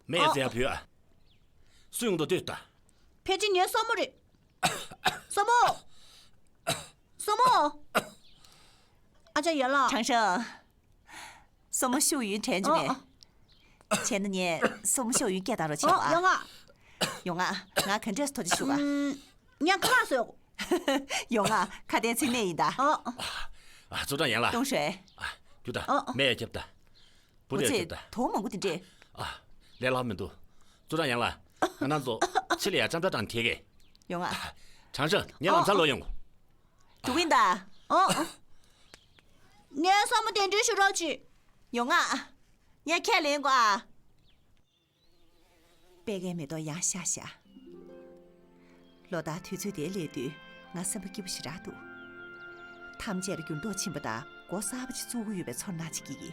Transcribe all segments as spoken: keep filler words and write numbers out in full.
མེད་ཟེར་ཡ་བུ་ཨ། སུ་ཡོང་དོ་ལྟོས་ད། ཕལ་ཆེར་ངའི་སྲས་མོ་རེད། སྲས་མོ། སྲས་མོ། ཨ་ཅག་ཡན་ལགས། ཁྲང་ཧྲང་། སྲས་མོ་ཤུག་ཡུན་དྲན་བྱུང་ངས། ཨ། བྱས་ན་ངས་སྲས་མོ་ཤུག་ཡུན་སྐད་བཏང་རོགས་བྱས་ཨ། ཡོང་ང་། ཡོང་ང་། ང་ག་འདྲས་སུ་ཐུགས་རྗེ་ཞུ་ག་ཨུམ། ངས་ཁ་ལག་བཟོས། ཡོང་ང་། ཁ་དན་ཚིག་གནས་ཡིན་ད། ཨ། ཨ། ཙུའུ་ཀྲང་ཡན་ལགས། ཏུང་ཧྲོས། ཨ། རྒྱུགས་ད། ཨ། མེ་ཡ་ཁྱབ་ད། བུ་ལས་ཁྱབ་ད། དོ་མང་པོ་དེ་འདྲས། ཨ། ལས་སླ་མི་འདུག་ཙུའུ་ཀྲང་ཡན་ལགས། ང་རང་ཚོ་ཕྱི་ལ་ཡ་ཅམ་ཅ་ཀྲང་དེ་གས། ཡོང་ང་། ཁྲང་ཧྲང་ངས་ལམ་སང་ལོག་ཡོང་། འགྲོ་གི་ཡིན་ད། ཨོ། ངའི་སྲས་མོ་གདན་འདྲེན་ཞུ་རོགས་གྱིས། ཡོང་ང་། ངས་ཁས་ལེན་དགོས་ཨ། པད་ཁའི་མེ་ཏོག་ཡང་ཤར་ཤག་ལོ་ལྟར་དུས་ཚོད་དེར་སླེབས་དུས་ང་སེམས་པ་སྐྱིད་པོ་ཞེ་དྲག་འདུག་ཐམས་ཅད་ལ་འགྱུར་ལྡོག་ཕྱིན་པ་དང་སྒོ་གསར་པ་ཅིག་བཙུགས་ཀྱི་ཡོད་པའི་ཚོར་སྣང་ཅིག་སྐྱེ་གི།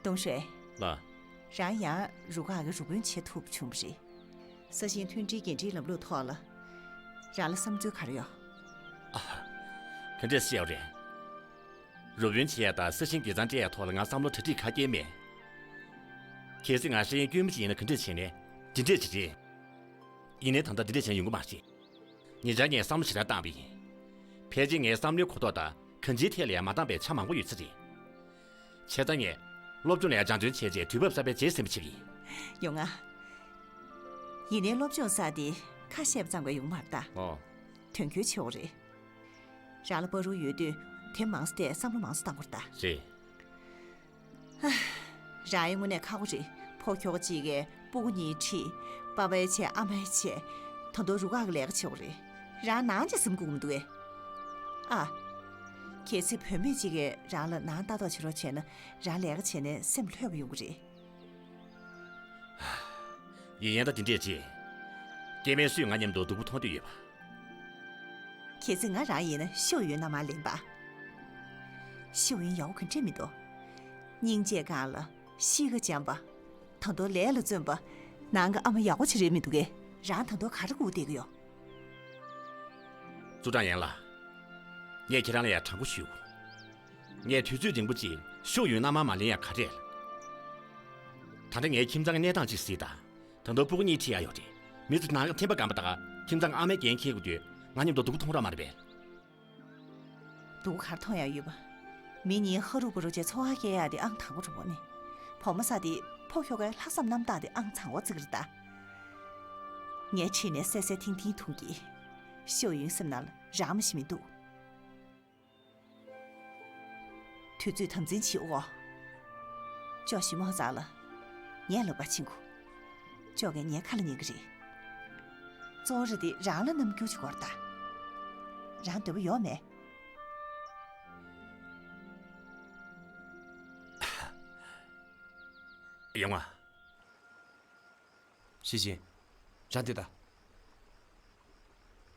ཏུང་ཧྲོས། ལགས། རང་ཡང་རུ་ཁག་གི་རུ་དཔོན་བྱེད་ཐུབ་བྱུང་བ་རེད། ས་ཞིང་མཐུན་སྒྲིལ་འགན་འཁྲིའི་ལམ་ལུགས་ཐོག་ལ། རང་ལ་བསམ་ཚུལ་ག་རེ་ཡོད། ཨ། ག་འདྲས་བཤད་པ་རེད། རུ་དཔོན་བྱེད་ཡ་དང་ས་ཞིང་དགེ་གཙང་སྤྲད་ཡ་ཐོག་ལ་ང་བསམ་བློ་གྲ་སྒྲིག་ག་གེ་མེད། གལ་སྲིད་ང་ཤེས་ཡོན་དཀྱུས་མ་ཞིག་ཡིན་ན་ག་འདྲས་བྱས་ནས་འདི་འདྲས་ཅིག་རེད། ཡིན་ནའི་ད་ལྟ་འདི་འདྲས་བྱས་ཡོང་གི་མ་རེད། ཉེ་ཆར་ངས་བསམ་བློ་ཞེ་དྲག་བཏང་བ་ཡིན། ཕལ་ཆེར་ངའི་བསམ་བློའི་གོ་རྟོགས་དང་གང་ཅིའི་ཐད་ལ་ཡང་མ་འདང་བའི་ཆ་མང་པོ་ཡོད་ས་རེད། བྱས་ཙང་ངས་སློབ་སྦྱོང་ལ་ཡང་སྦྱང་བརྩོན་བྱས་རྗེས་དུས་བབ་གསར་པའི་རྗེས་ཟིན་པ་བྱེད་ཀྱི་ཡིན། ཡོང་ང་། ཡིན་ནའི་སློབ་སྦྱོང་ཟེར་དེ་ཁ་བཤད་པ་ཙམ་གྱིས་ཡོང་མ་རེད་ད། ཨོ། དོན་འཁྱོལ་བྱེད་དགོས་རེད། རང་ལ་བར་རུ་ཡོད་དུས་དེ་མང་ཙམ་བལྟས་བསམ་བློ་མང་ཙམ་བཏང་དགོས་རེད་ད། རེད། རང་ཡང་དངོས་གནས་ཁག་པོ་རེད། ཕོ་ཁྱོ་ག་གཅིག་གིས་སྤུ་གུ་གཉིས་ཁྲིད། པ་ཕའི་ཆེད་ཨ་མའི་ཆེད། ད་དུང་རུ་ཁག་གི་ལས་ཀ་བྱེད་དགོས་རེད། རང་ནང་ཆ་སེམས་སྐུ་མི་འདུག་གས། ཨ། གལ་སྲིད་བུད་མེད་གཅིག་གིས་རང་ལ་ནང་ལྟ་རྟོག་བྱེད་རོགས་བྱས་ན་རང་ལས་ཀ་བྱས་ནས་སེམས་ལྷོད་པོ་ཡོང་གི་རེད། ཡིན་ཡང་ད་དེ་འདྲས་བྱས། སྐྱེ་དམན་སུས་ང་མཉམ་དུ་སྡུག་པོ་མཐོང་འདོད་ཡོད་པ། གལ་སྲིད་ང་རང་ཡིན་ན་ཤུག་ཡུན་མནའ་མར་ལེན་པ། ཤུག་ཡུན་ཡག་པོ་ག་འདྲས་མི་འདུག་སྙིང་རྗེ་སྒང་ལ་གཤིས་ཀ་འཇམ་པ། ད་དུང་ལས་ལ་བརྩོན་པ། ནང་གི་ཨ་མ་ཡག་པོ་ཅིག་རེད་མི་འདུག་གས། རང་ད་དུང་ག་རེ་སྒུག་བསྡད་ཀྱི་ཡོད། ཙུའུ་ཀྲང་ཡན་ལགས། ངས་ཁྱེད་རང་ལ་ཡང་དྲང་པོ་ཞུ། ངས་དུས་ཚོད་རིང་པོ་ཅིག་ཤུག་ཡུན་མནའ་མར་མ་ལེན་ཡ་ག་རེ། ད་ལྟ་ངའི་ཁྱིམ་ཚང་གི་གནས་སྟངས་ཅིག་གཟིགས་དང་། ད་དུང་སྤུ་གུ་གཉིས་ཁྲིད་ཡ་ཡོད་རེད། མི་ཚོ་ནང་གི་ཐེམ་པ་སྒང་པ་དང་ཁྱིམ་ཚང་གི་ཨ་མའི་འགན་འཁྱེར་དགོས་དུས་ང་མཉམ་དུ་སྡུག་པོ་མཐོང་རོགས་མ་རེད་པས། སྡུག་པོ་ག་རེ་མཐོང་ཡ་ཡོད་པ། མི་གཉིས་ཧ་རུ་བུ་རུ་བྱས་འཚོ་བ་སྐྱེལ་ཡ་དེ་ཨང་དང་པོ་རེད་པ་ནི། བུ་མོ་ཟེར་དེ་ཕོ་ཁྱོ་གའི་ལྷག་བསམ་རྣམ་དག་དེ་ཨང་དང་པོ་བརྩི་གི་རེད་ད། ངས་ཁྲིད་ནས་གསལ་གསལ་ཐིང་ཐིང་མཐོང་གི། ཤུག་ཡུན་སེམས་ནང་ལ་རག་མ་ཤེས་མི་འདུག་དུས་ཚོད་དམ་འཛིན་བྱེད་འོ། ཅོ་ཞི་མོ་ཙག་ལ། ངས་ལབ་པ་ཕྱིན་གོ། ཅོ་གས་ངའི་ཁ་ལ་ཉན་གི་རེད། གཙོ་བོ་རེད་དེ་རང་ལ་རྣམ་འགྱུར་ཅིག་དགོས་རེད་ད། རང་འདོད་པ་ཡོད་མེད། ཡོང་ང་། ཞི་ཅིན། རང་ལྟོས་དང་།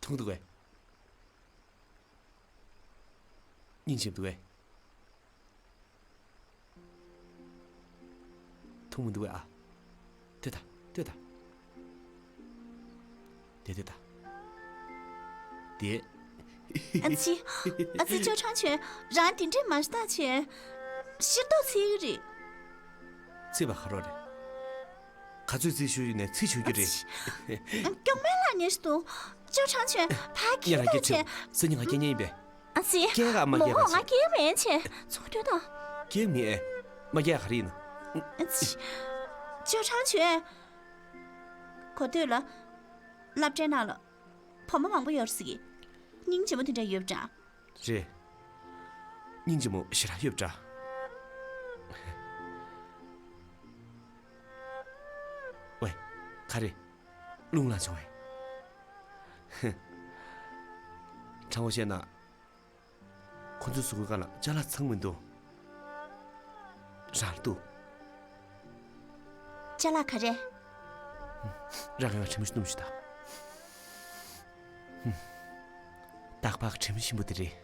འཐུང་འདུག་གས། སྙིང་རྗེ་མི་འདུག་གས། འཐུང་མི་འདུག་གས་ཨ། ལྟོས་དང་། ལྟོས་དང་། དེ་ལྟོས་དང་། དེ། ཨ་ཙི། ཨ་ཙི། ཅོ་ཁྲང་ཆོན། རང་དེ་འདྲས་མ་བལྟ་བྱས། ཤེས་རྟོགས་ཚིག་རེད། ཚིག་པ་ག་རོགས་རེད། ག་ཚོད་ཚིག་ཞུ་ཡོད་ནས་ཚིག་ཞུ་རྒྱུ་རེད། སྐྱོ་མེད་ལ་ཉེས་སུ་འདུག་ཅོ་ཁྲང་ཆོན། ཕ་ཁྱི་ལ་ཁྱི་ཆེ། སེ་ཉི་ང་སྐད་ཉན་ཡིན་པས། ཨ་ཙི། སྐད་ག་མ་མོ་སྐད་ག་ང་ཆེ། སྐད་མེད་ཆེ། ཚོང་དོན་དང་། སྐད་མེད་ཨེ། མ་སྐད་ག་རེ་ཡིན་ན། ཨ་ཙི། ཅོ་ཁྲང་ཆོན། གོ་ཐོས་ལ། སློབ་གྲྭའི་ནང་ལ། བུ་མོ་མང་པོ་ཡོད་ཟེར་གི། སྙིང་རྗེ་མོ་དེ་འདྲ་ཡོད་པ་འདྲ། རེད། སྙིང་རྗེ་མོ་ཞེ་དྲག་ཡོད་པ་འདྲ། ཝེ། ག་རེ། རླུང་ལངས་བྱུང་ངས། ཧི། དྲང་པོ་བཤད་ན། ཁོ་ཚོའི་གཟུགས་པོའི་སྒང་ལ་ཅ་ལག་ཚང་མི་འདུག་རང་ལ་འདུག་ཅ་ལག་ག་རེ། རང་གིས་ང་དྲི་མ་ཞིག་སྣོམ་ཞུ་དང་། ཧུམ། སྟག་ལྤགས་དྲི་མ་ཞིམ་པོ་དེ་རེད།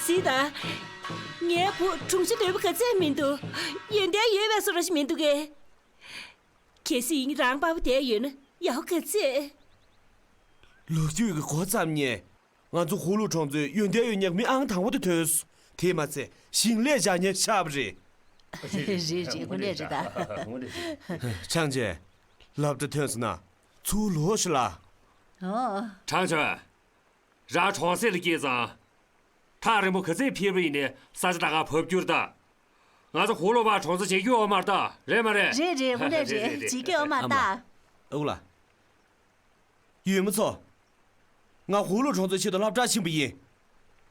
གཟིགས་དང་། ངའི་བུ་གྲོང་ཆུ་འདོད་པ་ག་ཚད་མི་འདུག་ཡོན་ཏན་ཡོད་པའི་བཟོ་འདྲ་ཞིག་མི་འདུག་གས། གལ་སྲིད་ཡིན་རང་པ་ཕ་དེ་ཡོད་ན་ཡག་པོ་ག་ཚད། ལོ་རྒྱུས་ཀྱི་མགོ་བརྩམས་ནས། ང་ཚོ་ཧུ་ལུ་གྲོང་ཚོའི་ཡོན་ཏན་ཡོད་མཁན་མི་ཨང་དང་པོ་དེ་ཐོན་སོང་། དེས་མ་ཚད་ཞིང་ལས་བྱ་མཁན་ཤར་བ་རེད། རེད་རེད། དངོས་གནས་རེད་ད། ཆང་ཆེ། སློབ་གྲྭ་ཐོན་སོང་ན་ཚུར་ལོག་ཤོག་ལ། ཨོ། ཁྲང་ཆོན། རང་གྲོང་གསེབ་ལ་སྐྱེས་ཙང་། ཐག་རིང་པོ་ག་ཚད་འཕུར་བ་ཡིན་ནའི་ས་ཆ་ད་ག་བབས་རྒྱུ་རེད་ད། ང་ཚོ་ཧུ་ལུ་བ་གྲོང་ཚོ་བརྗེད་རྒྱུ་ཡོད་མ་རེད་ད། རེད་མ་རེད། རེད་རེད། དངོས་གནས་རེད། བརྗེད་རྒྱུ་ཡོད་མ་རེད་ད། ཨ་མ། ཨ་ཁུ་ལགས། ཡུལ་མི་ཚོ། ང་ཧུ་ལུ་གྲོང་ཚོའི་ཆེད་དུ་སློབ་གྲྭར་ཕྱིན་པ་ཡིན།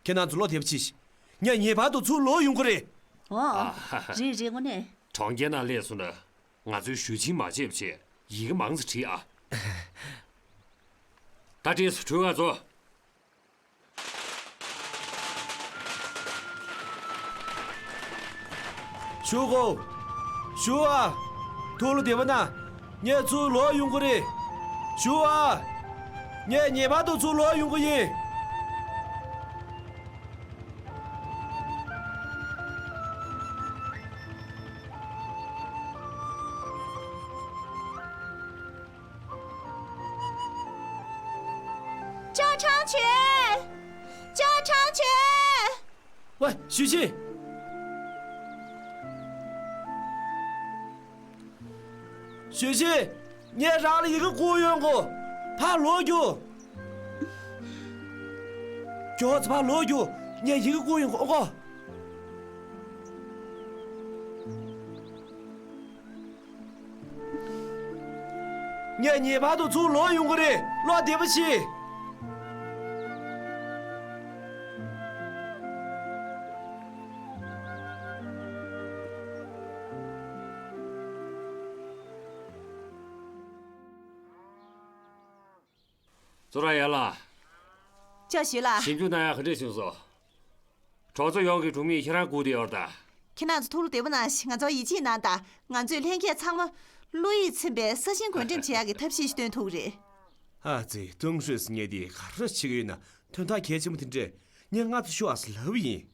ཁྱེད་རང་ཚོ་བློ་བདེ་པོ་བྱེད་ཤིག་ངས་ངེས་པར་དུ་ཚུར་ལོག་ཡོང་གི་རེད། ཨོ། རེད་རེད། དངོས་གནས། གྲོང་ཁྱེར་ནང་སླེབས་སོང་ན། ང་ཚོའི་ཞུ་ཆེན་མ་བརྗེད་པ་བྱས། ཡི་གེ་མང་ཙམ་བྲིས་ཨ། ད་བྲིས་སོང་། གྲོལ་ག་ཚོ། ཞུ་གོ། ཞུ་ཨ། ཐུགས་བློ་བདེ་པོ་གནང་། ངས་ཚུར་ལོག་ཡོང་གི་རེད། ཞུ་ཨ། ངས་ངེས་པར་དུ་ཚུར་ལོག་ཡོང་གི་ཡིན། ཅའོ་ཁྲང་ཆོན། ཅའོ་ཁྲང་ཆོན། ཝེ། ཞུས་ཅིན། ཞུས་ཅིན། ངས་རང་ལ་ཡི་གེ་བསྐུར་ཡོང་གོ། ཕར་ལོག་རྒྱུགས། ཁྱོད་ཚོ་ཕར་ལོག་རྒྱུགས། ངས་ཡི་གེ་བསྐུར་ཡོང་གོ། ཨོ་གོ། ངས་ངེས་པར་དུ་ཚུར་ལོག་ཡོང་གི་རེད། བློ་བདེ་པོ་བྱེད། ཙོ་ར་ཡ་ལ། ཅོ་ཞུས་ལ། ཞིབ་འཇུག་གནང་ཡག་ག་འདྲས་བྱུང་སོང་། གྲོང་ཚོ་ཡོངས་ཀྱི་གྲོང་མིས་ཁྱེད་རང་སྒུག་བསྡད་ཡོད་རེད་ད། ཁྱེད་རང་ཚོ་ཐུགས་བློ་བདེ་པོ་གནང་ཞིག་ང་ཚོར་ཡིད་ཆེས་གནང་དང་། ང་ཚོས་ལྷན་རྒྱས་ཚང་མ་བློ་ཡིད་ཚིམ་པའི་ས་ཞིང་བགོ་འགྲེམས་བྱེད་ཡག་གི་ཐབས་ཤེས་ཤིག་སྟོན་ཐུབ་ཀྱི་རེད། ཨ་ཙི། ཏུང་ཧྲོས་ཟེར་མཁན་དེ་ག་རེ་བྱེད་ཀྱི་ཡོད་ན། དོན་དག་གལ་ཆེན་པོ་དེ་འདྲས་ངས་སྔ་ཙམ་ཤོད་ཨ་ཟེར་ལབ་པ་ཡིན།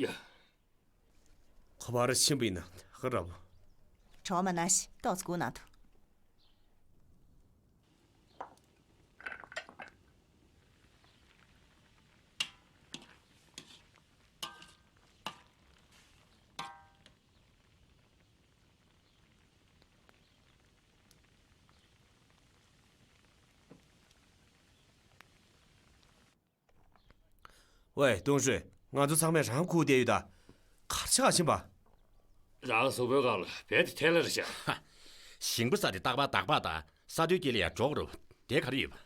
ཡ། ཁོ་པར་ཕྱིན་པ་ཡིན་ན་ད་ག་རེད་པ། གྲོགས་མ་ན་ཤི་ཏོག་ཙམ་སྒུག་གནང་དང་། ཝེ། ཏུང་ཧྲུའེ། ང་ཚོ་ཚང་མས་རང་སྒུག་བསྡད་ཡོད་ད། གར་ཆགས་ཕྱིན་པ། རང་གཟུགས་པོའི་སྒང་ལ་རྦད་དེ་ཐལ་ལེར་བཞག་ཞིང་པ་ས་དེ་སྟག་པ་སྟག་པ་དང་ས་རྡུལ་དཀྱིལ་ལ་ཡང་འགྲོ་དགོས་རེད། དེ་ག་རེ་ཡོད་པ།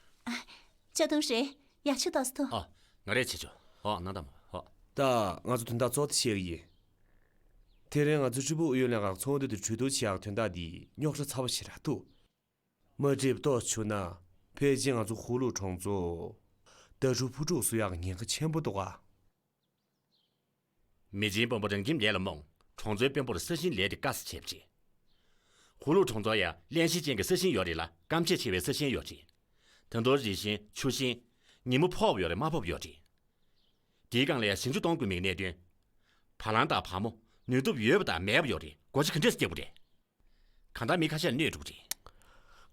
ཅོ་ཏུང་ཧྲུའེ། ཡག་ཤོས་ཏོག་ཙམ་འཐུང་། ཨོ། ང་རས་བྱེད་ཆོག་ཨོ། གནང་དང་མོ། ཨོ། ད་ང་ཚོ་དོན་དག་གཙོ་བོ་དེ་བཤད་ཀྱི་ཡིན། དེ་རིང་ང་ཚོ་ཀྲི་པུའུ་ཨུ་ཡོན་ལྷན་ཁང་ཚོགས་འདུ་དེ་གྲོས་བསྡུར་བྱེད་ཡག་དོན་དག་འདི་རྙོག་དྲ་ཚ་པོ་ཞེ་དྲག་འདུག་མ་འགྲིག་པ་རྟོགས་བྱུང་ན། ཕལ་ཆེར་ང་ཚོ་ཧུ་ལུ་གྲོང་ཚོ་ད་ཕྲུག་ཕུ་ཕྲུག་བཟོ་ཡག་གི་ཉེན་ཁ་ཆེན་པོ་འདུག་ག་མི་ཆེན་དཔོན་པོ་རང་ཁྱིམ་ལས་ལ་རྨོངས། གྲོང་ཚོའི་དཔོན་པོར་ས་ཞིང་ལས་དེ་དཀའ་ས་བྱས་པ་རེད། ཧུ་ལུ་གྲོང་ཚོར་ཡང་རླན་གཤེར་ཅན་གྱི་ས་ཞིང་ཡོད་རེད་ལ། སྐམ་ཆས་ཆེ་བའི་ས་ཞིང་ཡོད་རེད། ད་དུང་རི་ཤིང་ཆུ་ཤིང་། ཉིན་མོ་ཕོག་པ་ཡོད་རེད་མ་ཕོག་པ་ཡོད་རེད། དེའི་སྒང་ལ་ཡང་ཞིང་ཆུ་གཏོང་དགོས་མིན་གནད་དོན། བ་ལང་དང་བ་མོ་ནུས་སྟོབས་ཡོད་པ་དང་མེད་པ་ཡོད་རེད། སྒོ་ཆེ་ག་འདྲས་སྐྱེ་དགོས་རེད། གང་ལྟར་མི་ཁ་ཤས་གནོད་འགྲོ་གི་རེད།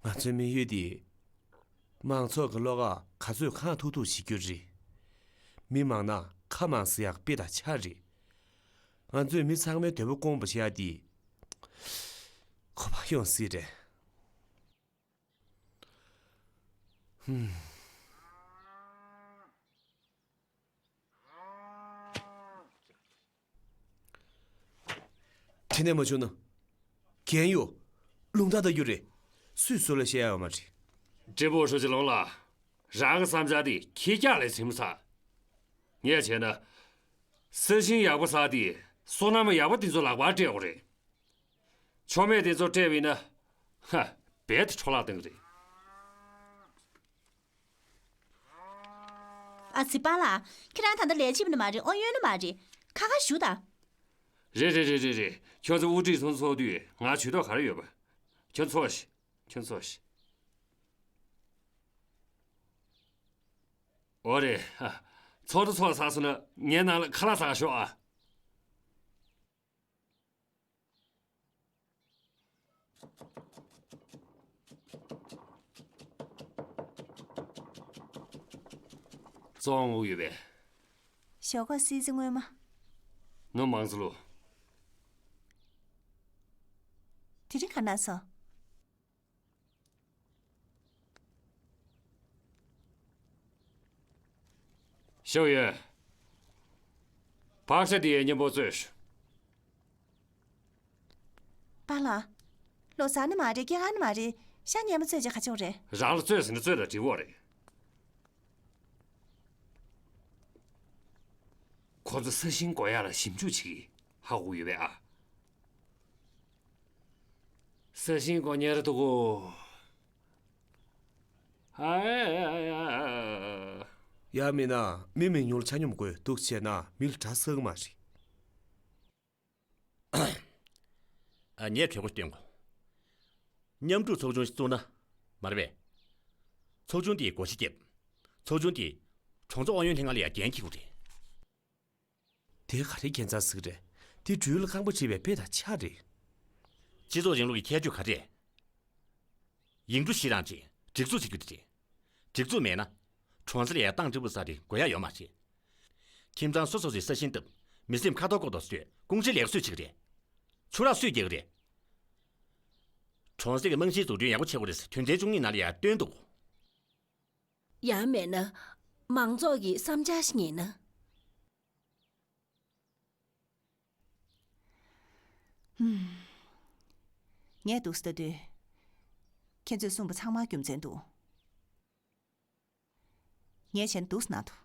ང་ཚོའི་དམིགས་ཡུལ་དེ། མང་ཚོགས་ཀྱི་བློ་ཁ་ག་ཚོད་གང་ཐུབ་ཐུབ་བྱེད་རྒྱུ་རེད། མི་མང་ན་ཁ་མང་ཟེར་ཡག་དཔེ་དང་ཆ་རེད། ང་ཚོས་མི་ཚང་མའི་འདོད་པ་སྐོང་བ་བྱེད་ཡག་དེ། ཁོ་པ་ཡོང་སྲིད་རེད། ཧུམ། དེ་ནས་མ་བྱུང་ན། རྒན་ཡོ། རླུང་རྟ་ལྟ་རྒྱུ་རེད། སུས་སུ་ལ་བཤད་ཡ་ཡོད་མ་རེད། ཀྲི་པུའུ་ཧྲུའུ་ཅི་ལུང་ལགས། རང་གི་བསམ་འཆར་དེ་ཁྱི་སྐྱག་ལས་ཚིམ་ས། ངས་བྱས་ན། ས་ཞིང་ཡག་པོ་ཟ་དེ་སོ་ནམ་ཡག་པོ་དེ་ཚོ་ལག་པར་སྤྲད་དགོས་རེད། ཆོ་མེད་དེ་ཚོ་སྤྲད་པ་ཡིན་ན། ཧ། རྦད་དེ་འཕྲོ་བརླག་གཏོང་གི་རེད། ཨ་ཙི་པཱ་ལགས། ཁྱེད་རང་ད་ལྟ་ལས་བྱེད་པ་ནི་མ་རེད། ཨོ་ཡོན་ནི་མ་རེད། ཁ་ཁ་བཞུགས་དང་། རེད་རེད་རེད་རེད་རེད། ཁྱོད་ཚོ་དབུ་ཁྲིད་ཚོ་འཚོགས་དུས་ང་ཇུས་གཏོགས་ག་རེ་ཡོད་པ། ཁྱོད་འཚོགས་ཤིག་ཁྱོད་འཚོགས་ཤིག་འོ་རེད། ཧ། ཚོགས་འདུ་ཚོགས་ཚར་སོང་ན་ངའི་ནང་ལ་ཁ་ལག་ཟ་ག་ཤོག་ཨ། བཙོང་འོ་ཡོད་པས། ཞོགས་ཀ་སི་ཙི་སྔོན་མ། ནུ་མང་ཚོ་ལོ། དེ་རིང་ག་ན་སོང་། ཞའོ་ཡོན། བག་ཤ་འདི་ཡའི་མཉམ་པོ་བཙོས་ཤོག་པཱ་ལགས། ལོ་ཙཱ་ནི་མ་རེད། སྐྱེ་ཁ་ནི་མ་རེད། ཤ་མཉམ་པོ་བཙོས་བྱས་ག་ཆོག་རེད། རང་ལ་བཙོས་ཟིན་ན་བཙོས་ལ་འགྲིག་གོ་རེད། ཁོ་ཚོ་ས་ཞིང་དགོས་ཡག་ལ་ཞིབ་འཇུག་བྱེད་ཀྱི་ཧ་གོ་ཡོད་པས་ཨ། ས་ཞིང་དགོས་ཉེ་ར་འདུག་གོ། ཨ་ཡ་ཡ་ཡ། ཡ་མིན་ན་མི་མི་ཉུང་ལ་ཆ་སྙོམས་དགོས་འདུག་བྱས་ན་མི་ལ་གྲ་ཟ་གི་མ་རེད། ཨ། ངས་གྲོས་འགོ་བཏོན་གོ། མཉམ་སྒྲུབ་ཚོགས་ཆུང་ཞིག་བཙུགས་ན་མ་རེད་པས། ཚོགས་ཆུང་དེའི་སྒོ་ཕྱེ་བརྒྱབ། ཚོགས་ཆུང་དེས་གྲོང་ཚོ་ཨང་ཡོན་ལྷན་ཁང་ལ་ཡ་འགན་འཁྱེར་དགོས་རེད། དེ་ག་རེ་འགན་རྩ་ཟིག་རེད། དེ་སྦྲུལ་ལ་རྐང་པ་བྲིས་པའི་དཔེ་དང་ཆ་རེད། སྤྱི་ཚོགས་རིང་ལུགས་ཀྱི་ཁྱད་ཆོས་ག་རེ། ཡིག་འབྲུ་བཞི་རང་བྱས་སྒྲིག་འཛུགས་བྱེད་རྒྱུ་དེ་རེད། སྒྲིག་འཛུགས་མེད་ན། གྲོང་གསེབ་ལ་ཡ་ཏང་ཀྲི་པུ་ས་རེ་དགོས་ཡ་ཡོད་མ་རེད། ཁྱིམ་ཚང་སོ་སོ་སོའི་ས་ཞིང་བཏབ། མི་སེམས་ཁ་ཐོར་ཀོ་ཐོར་བཟོས། ཀུང་སི་ལེགས་བཟོས་བྱེད་ཀྱི་རེད། ཆུ་རགས་སུས་རྒྱག་གི་རེད། གྲོང་གསེབ་ཀྱི་རྨང་གཞིའི་འཛུགས་སྐྲུན་ཡག་པོ་བྱེད་དགོས་རེད་ཟེར་དོན་ཚན་བཅུ་གཉིས་ནང་ལ་ཡ་བཏོན་འདུག་ཡང་མེད་ན། མང་ཚོགས་ཀྱི་བསམ་འཆར་ཞིག་ཉན་ན། ཧུམ། ངས་འདུག་སེ་ལྟ་དུས། ཁྱེད་ཚོས་གསུངས་པ་ཚང་མར་རྒྱུ་མཚན་འདུག་ངས་བྱས་ན་འདུག་སེ་གནང་འདུག་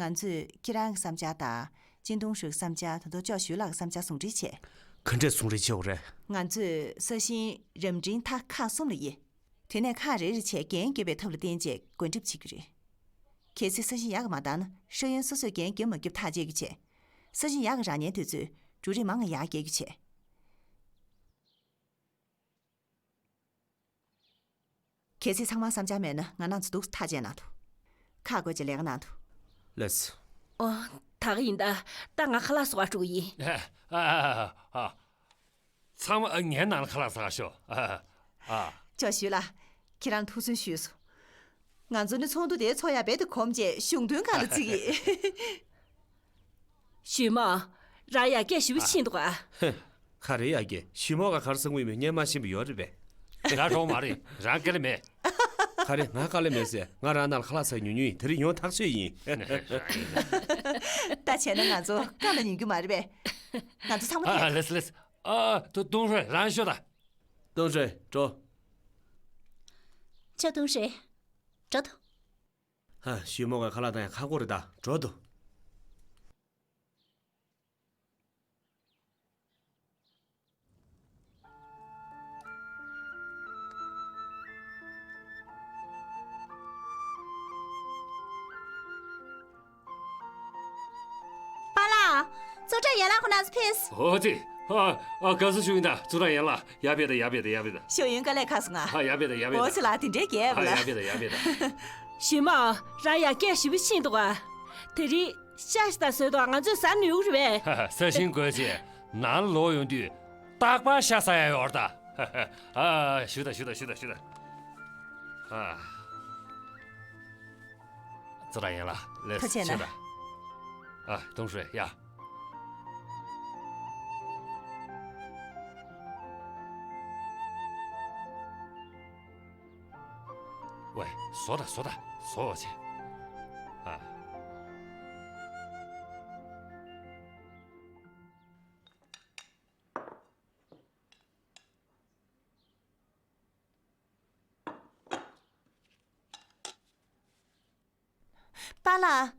ང་ཚོས་ཁྱེད་རང་གི་བསམ་འཆར་དང་། ཅིན་ཏུང་ཧྲུའུ་གི་བསམ་འཆར། ད་དུང་ཅོ་ཞུས་ལགས་ཀྱི་བསམ་འཆར་ཟུང་འབྲེལ་བྱས། ག་འདྲས་ཟུང་འབྲེལ་བྱེད་དགོས་རེད། ང་ཚོས་ས་ཞིང་རབ་འབྲིང་མཐའ་ཁག་གསུམ་ལ་དབྱེ། དེ་ནས་ཁག་རེ་རེ་བྱས་འགན་བརྒྱབ་པའི་ཐབས་ལ་བརྟེན་བྱས་བགོ་སྒྲིག་བྱེད་རྒྱུ་རེད། གལ་སྲིད་ས་ཞིང་ཡག་ག་མ་བཏང་ན་ཧྲོ་ཡོན་སོ་སོས་འགན་བརྒྱབ་མ་བརྒྱབ་ཐག་བཅད་རྒྱུ་བྱས། ས་ཞིང་ཡག་ག་རག་མཁན་དེ་ཚོས་འབྲུ་རིགས་མང་ང་ཡག་སྐྱེལ་རྒྱུ་བྱས། གལ་སྲིད་ཚང་མ་བསམ་འཆར་མེད་ན་ང་རང་ཚོ་འདུག་སེ་ཐག་བཅད་གནང་འདུག་ཁག་བགོས་བྱས་ལས་ཀ་གནང་འདུག་ལགས་སོ། ཨོ། ད་ག་ཡིན་ད། ད་ང་ཁ་ལག་བཟོ་ག་འགྲོ་གི་ཡིན། ཨ། ཨ། ཨ། ཨ། ཚང་མ་ངའི་ནང་ལ་ཁ་ལག་ཟ་ག་ཤོག་ཨ། ཨ། ཅོ་ཞུས་ལགས། ཁྱེད་རང་ཐུགས་སུན་ཞུས་སོང་། ང་ཚོ་ནི་ཚོགས་འདུ་དེ་ཚོགས་ཡག་རྦད་དེ་གོམས་བྱས་གཞུང་དོན་སྒང་ལ་བརྩི་གི། ཞུས་མོ། རང་ཡར་རྒྱས་ཞེ་པོ་ཕྱིན་འདུག་ཨ། ཧེ། ག་རེ་ཡར་རྒྱས། ཞུས་མོ་ག་གར་སོང་གི་ཡོད་མེད་ངས་མ་ཤེས་པ་ཡོད་རེད་པས། ང་གྲོངས་མ་རེད། རང་དཀའ་ལས་མེད། ག་རེ། ང་དཀའ་ལས་མེད་ཟེར། ང་རང་ནང་ལ་ཁ་ལག་ཟ་ཉུང་ཉུང་ཡིན། དེ་རིང་ཡོང་ཐག་ཆོད་ཡིན། ད་བྱས་ན་ང་ཚོ་བཀའ་ལ་ཉན་རྒྱུ་མ་རེད་པས། ང་ཚོ་ཚང་མ། ཨ། ལགས་སོ་ལགས་སོ། ཨ། ཏུ་ཏུང་ཧྲོས་རང་ཤོག་ད། ཏུང་ཧྲོས་འགྲོ། ཅོ་ཏུང་ཧྲོས། འགྲོ་དང་། ཧ། ཞུས་མོ་ག་ཁ་ལག་བཏང་ཡ་ཁག་པོ་རེད་ད། འགྲོ་དང་། པཱ་ལགས། ཙུའུ་ཀྲང་ཡན་ལགས་ཁོ་ན་ཚོ་ཕེབས། ཨོ་ཙི། ཨ། ཨ། དགའ་བསུ་ཞུ་ཡིན་ད། ཙུའུ་ཀྲང་ཡན་ལགས། ཡར་ཕེབས་དང་། ཡར་ཕེབས་དང་། ཡར་ཕེབས་དང་། ཞོ་ཡོན་དཀའ་ལས་ཁག་སོང་ང་། ཨ། ཡར་ཕེབས་དང་། ཡར་ཕེབས་དང་། ཨོ་ཙི་ལགས་དེ་འདྲའི་རྒྱལ་བ་ལ། ཨ། ཡར་ཕེབས་དང་། ཡར་ཕེབས་དང་། ཞུས་མོ། རང་ཡར་རྒྱས་ཞེ་པོ་ཕྱིན་འདུག་ཨ། དེ་རིང་ཤ་ཞིག་ད་བཟོས་འདུག་ང་ཚོས་ཟ་ནུས་ཀྱི་རེད་པས། ཧ་ཧ། ས་ཞིང་བགོས་བྱས་ནང་ལོག་ཡོང་དུས་རྟག་པར་ཤ་ཟ་ཡ་ཡོད་རེད་ད། ཧ་ཧ། ཨ། ཞུ་ད། ཞུ་ད། ཞུ་ད། ཞུ་ད། ཨ། ཙུའུ་ཀྲང་ཡན་ལགས། ལགས་སོ། ཐུགས་རྗེ་གནང་། ཡ། ཨ། ཏུང་ཧྲོས་ཡ། ཝེ། ཟོ་ད། ཟོ་ད། ཟོ་བྱས། ཨ། པཱ་ལགས།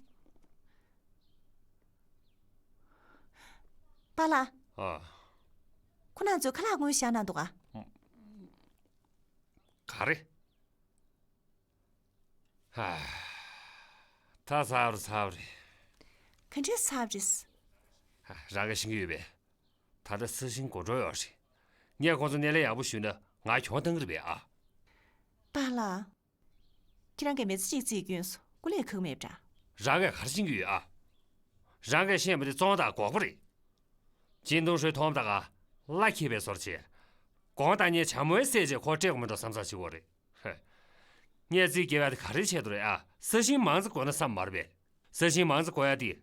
པཱ་ལགས། ཨ། ཁོ་རང་ཚོས་ཁ་ལག་སྔོན་བཞག་གནང་འདུག་ག་ག་རེ། ཧ། ད་ཚར་རེད། ཚར་རེད། ག་འདྲས་ཚར་རེད། ཧ། རང་གིས་ཤེས་ཀྱི་ཡོད་པས། ད་ལྟ་ས་ཞིང་དགོང་དྲོ་ཡོད་རེད། ངས་ཁོང་ཚོ་སྣེ་ལེན་ཡག་པོ་ཞུས་ན་ང་གྱོང་བཏང་གི་རེད་པས་ཨ། པཱ་ལགས། ཁྱེད་རང་གིས་མི་ཚེ་གཅིག་རྩིས་སྐྱོན་སོང་། སྐུ་ལས་ཁག་མེད་པ་འདྲ། རང་གིས་ག་རེ་ཤེས་ཀྱི་ཡོད་ཨ། རང་གིས་ཤེས་པ་དེ་བཙོང་དང་འགོག་པ་རེད། ཅིན་ཏུང་ཧྲུའེ་མཐོང་དང་ག་གླ་འཁྱེར་བའི་བཟོ་འདྲ་བྱས། དགོང་དག་ངས་བྱ་མོའི་བསད་རྗེས་ཁོ་སྤྲད་དགོས་མིན་འགྲོ་བསམ་བསམ་བྱེད་ཀྱི་ཡོད་རེད། ཧེ། ངས་རྩིས་རྒྱག་ཡ་དེ་ག་རེའི་ཆེད་དུ་རེད་ཨ། ས་ཞིང་མང་ཙམ་དགོས་ན་བསམ་མ་རེད་པས། ས་ཞིང་མང་ཙམ་དགོས་ཡ་དེ།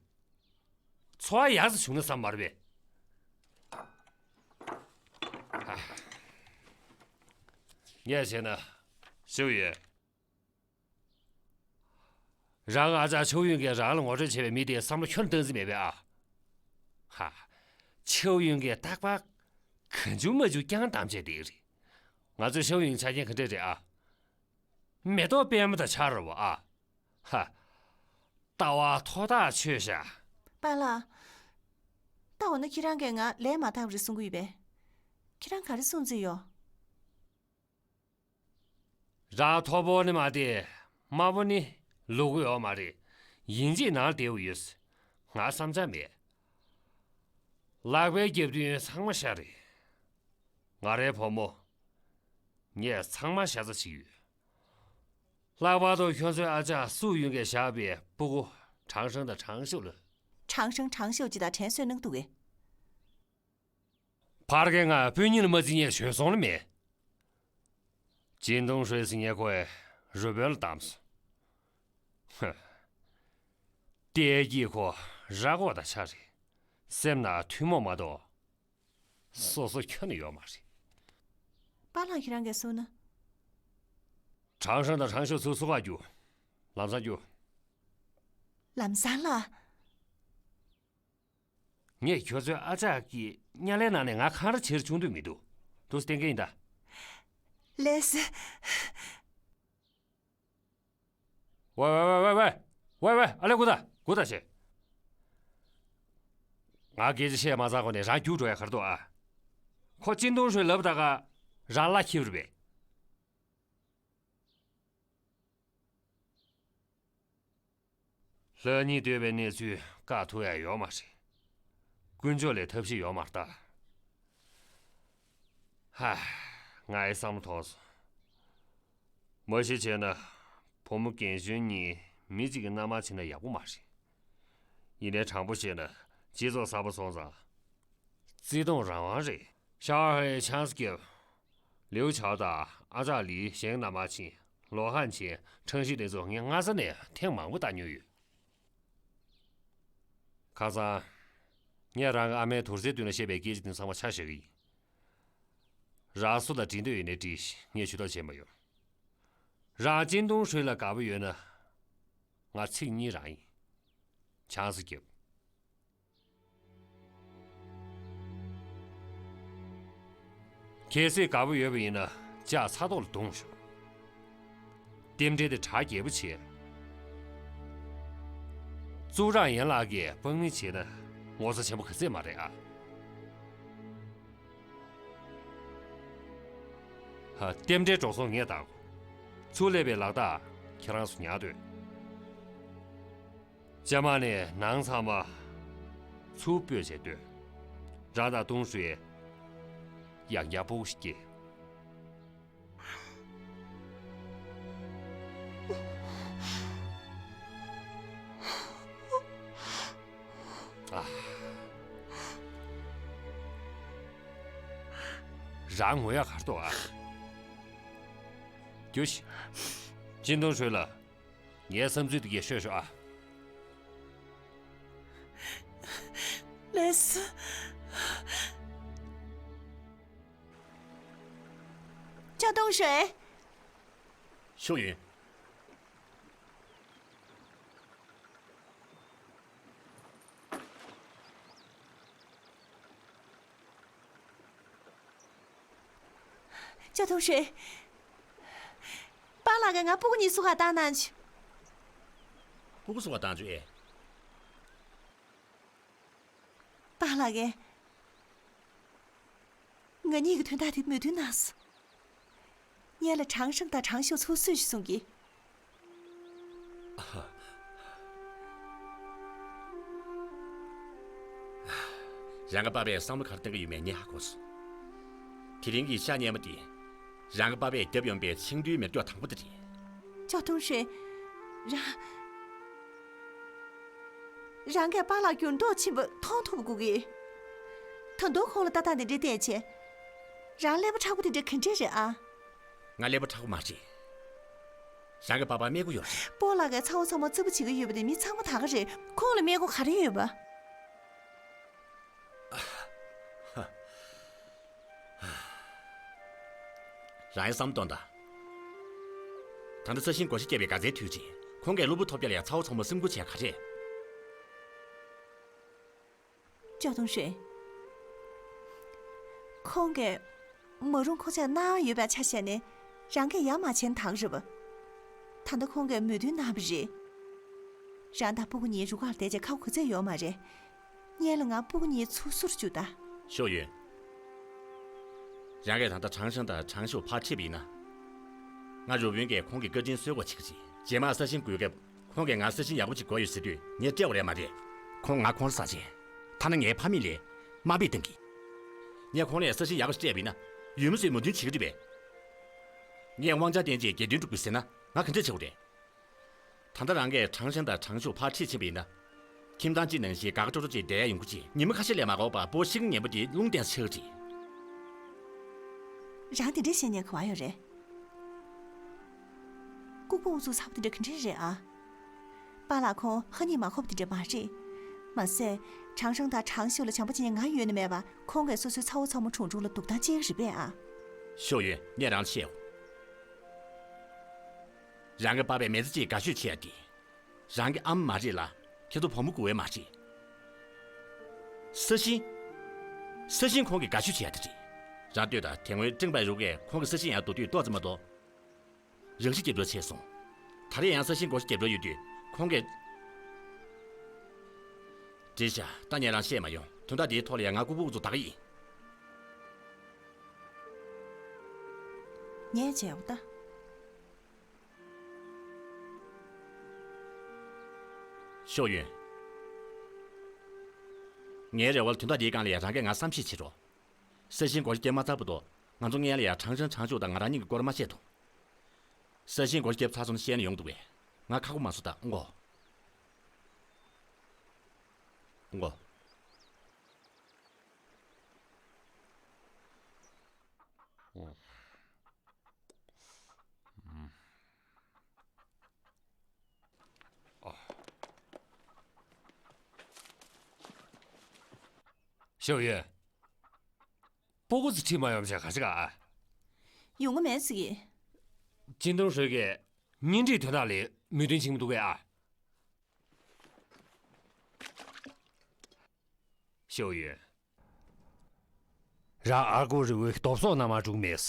འཚོ་བ་ཡག་ཙམ་བྱུང་ན་བསམ་མ་རེད་པས། ཨ། ངས་བྱས་ན། ཞུ་ཡོད། རང་ཨ་ཅག་ཆའོ་ཡུན་གྱིས་རང་ལ་ངོ་སྤྲོད་བྱས་པའི་མི་དེའི་བསམ་བློ་ཁྱོན་བཏང་རྩིས་མེད་པས་ཨ། ཧ། ཆའོ་ཡུན་གྱིས་རྟག་པར་གང་བྱུང་མང་བྱུང་རྐྱང་གཏམ་བྱས་བསྡད་ཀྱི་རེད། ང་ཚོས་ཆའོ་ཡུན་ཆ་རྐྱེན་ག་འདྲ་རེད་ཨ། མེ་ཏོག་པད་མ་དང་ཆ་ར་བ་ཨ། ཧ། ལྟ་བ་མཐོ་ཐག་ཆོད་ཤག་པཱ་ལགས། ད་འོ་ན་ཁྱེད་རང་གིས་ང་ལས་མ་དག་པ་རེད་གསུང་གི་ཡོད་པས། ཁྱེད་རང་ག་རེ་གསུང་རྩིས་ཡོད། རང་མཐོ་པོ་ནི་མ་རེད། དམའ་པོ་ནི་ལུག་གུ་ཡོད་མ་རེད། ཡིན་གཅིག་ནང་བསྡད་ཡོད། ང་བསམ་འཆར་མེད། ལག་པའི་རྒྱབ་མདུན་ཚང་མ་ཤ་རེད། ང་རའི་བུ་མོ། ངས་ཚང་མ་ཤ་ཚ་བྱེད་ཀྱི་ཡོད། ལྷག་པར་དུ་ཁྱོད་ཚོའི་ཨ་ཅག་སུའུ་ཡུན་གྱིས་བཞག་པའི་སྤུ་གུ་ཁྲང་ཧྲང་དང་ཁྲང་ཤོ་ལ། ཁྲང་ཧྲང་ཁྲང་ཤོ་ཅི་དང་དྲན་གསོས་གནང་འདུག་གས། ཕར་གྱི་ང་སྤུན་ཉེ་ལ་མ་བརྩི་མཁན་གཞོན་སོང་ལ་མེད། ཅིན་ཏུང་ཧྲུའེ་ཟེར་མཁན་ཁོས་རུས་སྦལ་བདམས་སོང་། ཧ། ལྟས་ཀྱིས་ཁོ་ར་སྐོགས་དང་ཆ་རེད། སེམས་ནང་ཐུན་མོང་མ་གཏོགས། སོ་སོ་ཁྱོན་ནས་ཡོད་མ་རེད། པཱ་ལགས་ཁྱེད་རང་གིས་གསུངས་ན། ཁྲང་ཧྲང་དང་ཁྲང་ཤོ་ཚུར་སུ་ག་རྒྱུག་ལམ་སང་རྒྱུག་ལམ་སང་ལ། ངས་ཁྱོད་ཚོའི་ཨ་ཅག་གི་དམྱལ་བའི་ནང་ནས་ང་གང་ར་བྱེད་རུ་བཅུག་འདོད་མི་འདུག་འདུག་སེ་བསྟན་གྱི་ཡིན་ད། ལགས་སེ། ཝེ་ཝེ་ཝེ་ཝེ་ཝེ། ཝེ་ཝེ། ཨ་ལས་སྒུག་ད། སྒུག་ད་བྱས། ང་སྐད་ཆ་བཤད་མ་ཚར་གོང་ནས་རང་རྒྱུགས་འགྲོ་ཡ་ག་རེ་འདུག་ཨ། ཁོ་ཅིན་ཏུང་ཧྲུའེ་ལབ་ད་ག་རང་གླ་འཁྱེར་བ་རེད་པས། ལྷ་གཉིས་སྡོད་པའི་གནས་ཚུལ་བཀག་ཐུབ་ཡ་ཡོད་མ་རེད། དཀོན་མཆོག་ལས་ཐབས་ཤེས་ཡོད་མ་རེད་ད། ཧ། ང་ཡི་བསམ་བློ་ཐོག་སོང་། མ་གཞི་བྱས་ན། བུ་མོ་རྒན་གཞོན་གཉིས་མི་གཅིག་གི་མནའ་མར་ཕྱིན་ན་ཡག་པོ་མ་རེད། ཡིན་ནའི་དྲང་པོ་བཤད་ན་སྤྱི་ཚོགས་གསར་པ་སོང་ཙང་། བརྩེ་དུང་རང་དབང་རེད། ཤར་ཧའེ་ཆང་ས་རྒྱབ། ལིའུ་ཆའོ་དང་ཨ་ཅག་ལིའི་ཞིང་མནའ་མར་ཕྱིན། ལོ་ཧན་ཆིན། ཁྲང་ཞི་དེ་ཚོ་ངས་སྔ་ས་ནས་ཐེངས་མང་པོ་བལྟས་མྱོང་ཡོད། ཁ་སང་། ངས་རང་གི་ཨ་མའི་དུར་སའི་མདུན་ལ་བཤད་པའི་སྐད་ཆ་དེ་ཚང་མ་ཆ་བཞག་གི་ཡིན། རང་སུ་དང་འབྲེལ་འདོད་ཡོད་ནའི་འདྲི། ངས་ཇུས་གཏོགས་བྱས་མ་ཡོང་། རང་ཅིན་ཏུང་ཧྲུའེ་ལ་དགའ་པོ་ཡོད་ན། ང་ཚིག་གཉིས་རང་ཡིན། ཆང་ས་རྒྱབ། གལ་སྲིད་དགའ་པོ་ཡོད་པ་ཡིན་ན་ལྕགས་ཚ་ཐོག་ལ་བརྡུངས་ཤོག་རྟེན་འབྲེལ་དེ་གྲ་རྒྱས་པོ་བྱེད། གཙུག་རང་ཡན་ལག་གིས་དཔང་མི་བྱེད་ན་ངོ་ཚ་ཆེན་པོ་ག་ཚད་མ་རེད་ཨ། ཧ། རྟེན་འབྲེལ་འགྲོ་སོང་ངས་བཏང་། ཚུར་སླེབས་པའི་ལག་རྟགས་ཁྱེད་རང་ཚོ་ཉར་སྡོད། ཅ་མ་ནས་ནང་ཚང་མ་ཚུར་སྤོས་བྱས་སྡོད། རང་དང་ཏུང་ཧྲུའེ་ཡང་བསྐྱར་སྤུ་གུ་ཞིག་སྐྱེས། ཨ། རང་ངུ་ཡག་ག་རེ་འདུག་ཨ། རྒྱུགས་ཤིག་ཅིན་ཏུང་ཧྲུའེ་ལ། ངའི་བསམ་ཚུལ་འདི་གས་ཤོད་ཤོག་ཨ། ལགས་སོ། ཅ་ཏུང་ཧྲུའེ། ཤུག་ཡུན། ཅ་ཏུང་ཧྲུའེ། པཱ་ལགས་ཀྱིས་ང་སྤུ་གུ་གཉིས་བསུ་ག་བཏང་གནང་བྱུང་། སྤུ་གུ་བསུ་ག་བཏང་བྱུང་ཨེ། པཱ་ལགས་ཀྱིས་ང་གཉིས་ཀྱི་དོན་དག་དེ་མོས་མཐུན་གནང་སོང་། ངེད་ལ་ཁྲང་ཧྲང་དང་ཁྲང་ཞོ་ཚུར་གསོས་ཤིག་གསུང་གིས། རང་གི་པ་ཕས་བསམ་བློ་ག་རེ་གཏོང་གི་ཡོད་མེད་ངས་ཧ་གོ་སོང་། དེ་རིང་གི་ཤ་ཉལ་མ་དེ། རང་གི་པ་ཕས་བརྒྱབ་ཡོང་པའི་ཆིང་ཏུའི་མེ་སྒྱོགས་དང་པོ་དེ་རེད། ཅ་ཏུང་ཧྲུའེ། རང་། རང་གིས་པཱ་ལགས་འགྱུར་ལྡོག་ཕྱིན་པ་མཐོང་ཐུབ་དགོས་ཀྱི། ད་དུང་ཁོང་ལ་ལྟ་སྟངས་དེ་འདྲ་བསྟན་བྱས། རང་ཀླད་པ་མཁྲེགས་པོ་དེ་འདྲ་ག་འདྲས་རེད་ཨ། ང་ཀླད་པ་མཁྲེགས་པོ་མ་རེད། རང་གི་པགས་པར་སྨན་སྒོ་ཡོད་རེད། སྤོ་ལགས་ཀྱིས་ཚ་བོ་ཚ་མོ་རྩིས་པ་བྱེད་ཀྱི་ཡོད་པ་དེ་མི་ཚང་མ་ད་ག་རེད། ཁོང་ལ་སྨན་སྒོ་ག་རེ་ཡོད་པ། རང་ཡང་བསམ་བློ་གཏོང་དང་། ད་ལྟ་ས་ཞིང་བགོ་བཤའ་བརྒྱབ་པའི་ག་ཚོད་དུས་ཆེན། ཁོང་གིས་གློ་བུར་ཐོལ་རྒྱག་ལ་ཡང་ཚ་བོ་ཚ་མོ་སེམས་ཁུར་བྱས་ག་རེད། ཅོ་ཏུང་ཧྲེ། ཁོང་གིས་མ་རུང་ཁོ་ཚོས་གནང་ཡོད་པའི་ཆ་བཞག་ནས་རང་གིས་ཡ་མ་བྱས་ན་ད་ག་རེད་པ། ད་ལྟ་ཁོང་གིས་མོས་མཐུན་གནང་བ་རེད། རང་དང་སྤུ་གུ་གཉིས་རུ་ཁག་བསྡད་བྱས་ཁ་ཁུ་ཚད་ཡོད་མ་རེད། སྔོན་ལ་ང་སྤུ་གུ་གཉིས་ཚུར་བསུར་བཅུག་ད། ཤོག་ཡོན། རང་གིས་ད་ལྟ་ཁྲང་ཞང་དང་ཁྲང་ཞུ་ཕར་ཁྲིད་པ་ཡིན་ན། ང་རུ་དཔོན་གྱིས་ཁོང་གི་བཀའ་དྲིན་གསོ་དགོས་བྱེད་ཀྱི་རེད། རྗེས་མ་ས་ཞིང་བགོ་སྐབས་ཁོང་གིས་ང་ས་ཞིང་ཡག་པོ་ཅིག་བགོ་ཡོད་ཟེར་དུས་ངས་སྤྲད་པ་རེད་མ་རེད། ཁོང་ང་ཁོང་ལ་ཟ་བྱས། ཐ་ན་ངའི་ཕ་མེས་ལ་དམའ་འབེབས་གཏང་གི། ངས་ཁོང་ལ་ས་ཞིང་ཡག་པོ་ཞིག་སྤྲད་པ་ཡིན་ན་ཡུལ་མི་ཚོས་མོས་མཐུན་བྱེད་ཀྱི་རེད་པས། ངས་དབང་ཆ་བསྟན་རྗེས་རྒྱལ་དོན་སྒྲུབ་དགོས་ཟེར་ན་ང་ག་འདྲས་བྱེད་དགོས་རེད། ད་ལྟ་རང་གིས་ཁྲང་ཞང་དང་ཁྲང་ཞུ་ཕར་ཁྲིད་ཕྱིན་པ་ཡིན་ན། ཁྱིམ་ཚང་གཅིག་ནང་བཞིན་དགའ་དགའ་སྤྲོ་སྤྲོ་བྱས་བསྡད་ཡ་ཡོང་གི་ཅིག་ཉི་མ་ཁ་ཤས་ལས་མ་འགོར་བར་སྤོ་ཤིང་ངན་པ་དེ་རླུང་བསྟན་ཆགས་ཀྱི། རང་དེ་འདྲས་བཤད་ཉན་ག་བ་ཡོད་རེད། ལྐུགས་པ་ཨུ་ཚུགས་ཚ་པོ་དེ་འདྲ་ག་འདྲས་རེད་ཨ། པཱ་ལགས་ཁོང་ཧ་ནི་མ་ཁོབ་དེ་འདྲ་མ་རེད། མ་ཟད། ཁྲང་ཞང་དང་ཁྲང་ཞུ་ལ་བྱམས་པོ་བྱེད་མཁན་ང་ཡོད་ན་མེད་པ་ཁོང་གིས་སོ་སོའི་ཚ་བོ་ཚ་མོ་ཁྲུང་ཁྲུང་ལ་སྡུག་ཐང་ཅིག་རེད་པས་ཨ། ཤོག་ཡོན་ངས་རང་ལ་བཤད་འོ། རང་གི་པ་ཕས་མི་ཚེ་གཅིག་དགའ་ཤོས་བྱེད་ཡ་དེ། རང་གི་ཨ་མ་མ་རེད་ལ། ཁྱེད་ཚོ་བུ་མོ་དགོས་པས་མ་རེད། ས་ཞིང་། ས་ཞིང་ཁོང་གིས་དགའ་ཤོས་བྱེད་ཡ་དེ་རེད། རང་ལྟོས་དང་དེ་སྔོན་ཀྲེང་པའེ་རུ་གས་ཁོང་གི་ས་ཞིང་ཡར་བསྡུ་དུས་ཏོག་ཙམ་མ་གཏོགས། རང་ཤི་རྒྱབ་སྐྱོར་བྱས་སོང་། ད་རེས་ཡང་ས་ཞིང་བགོ་བཤའ་རྒྱབ་འགྲོ་ཡོད་དུས་ཁོང་གིས། འགྲིག་ཤག་ད་ངས་རང་བཤད་མ་ཡོང་དོན་དག་འདིའི་ཐོག་ལ་ཡང་ང་ལྐུགས་པ་ཨུ་ཚུགས་ད་ག་ཡིན། ངས་བྱས་འོ་ད། ཤོག་ཡོན། ངའི་རེ་བ་ལ་དོན་དག་འདིའི་སྒང་ལ་ཡང་རང་གིས་ང་བསམ་ཤེས་བྱེད་རོགས། ས་ཞིང་བགོ་བཤའ་བརྒྱབ་མ་ཚར་བར་དུ་ང་ཚོ་སྔོན་ལ་ཡང་ཁྲང་ཞང་ཁྲང་ཞུ་དང་ང་རང་གཉིས་ཀྱི་སྐོར་མ་བཤད་དོ། ས་ཞིང་བགོ་བཤའ་བརྒྱབ་ཚར་སོང་ན་བཤད་ན་ཡོང་འདུག་པས། ང་ཁག་པོ་མ་བཟོ་ད་ཨང་གོ། ཨང་གོ། ཤོག་ཡོན། སྤུ་གུ་ཚོ་ཁྲིད་མ་ཡོང་བྱས་ག་ཞིག་ཨ། ཡོང་གི་མེད་ཟེར་གི། ཅིན་ཏུང་ཧྲོས་ཀྱིས་གཉེན་སྒྲིག་དོན་དག་ལ་མོས་མཐུན་བྱེད་ཀྱི་མི་འདུག་གས་ཨ། ཤོག་ཡོན། རང་ཨར་ཀོ་རི་བོའི་རྡོ་བཟོ་ནང་མ་འགྲོ་མེད།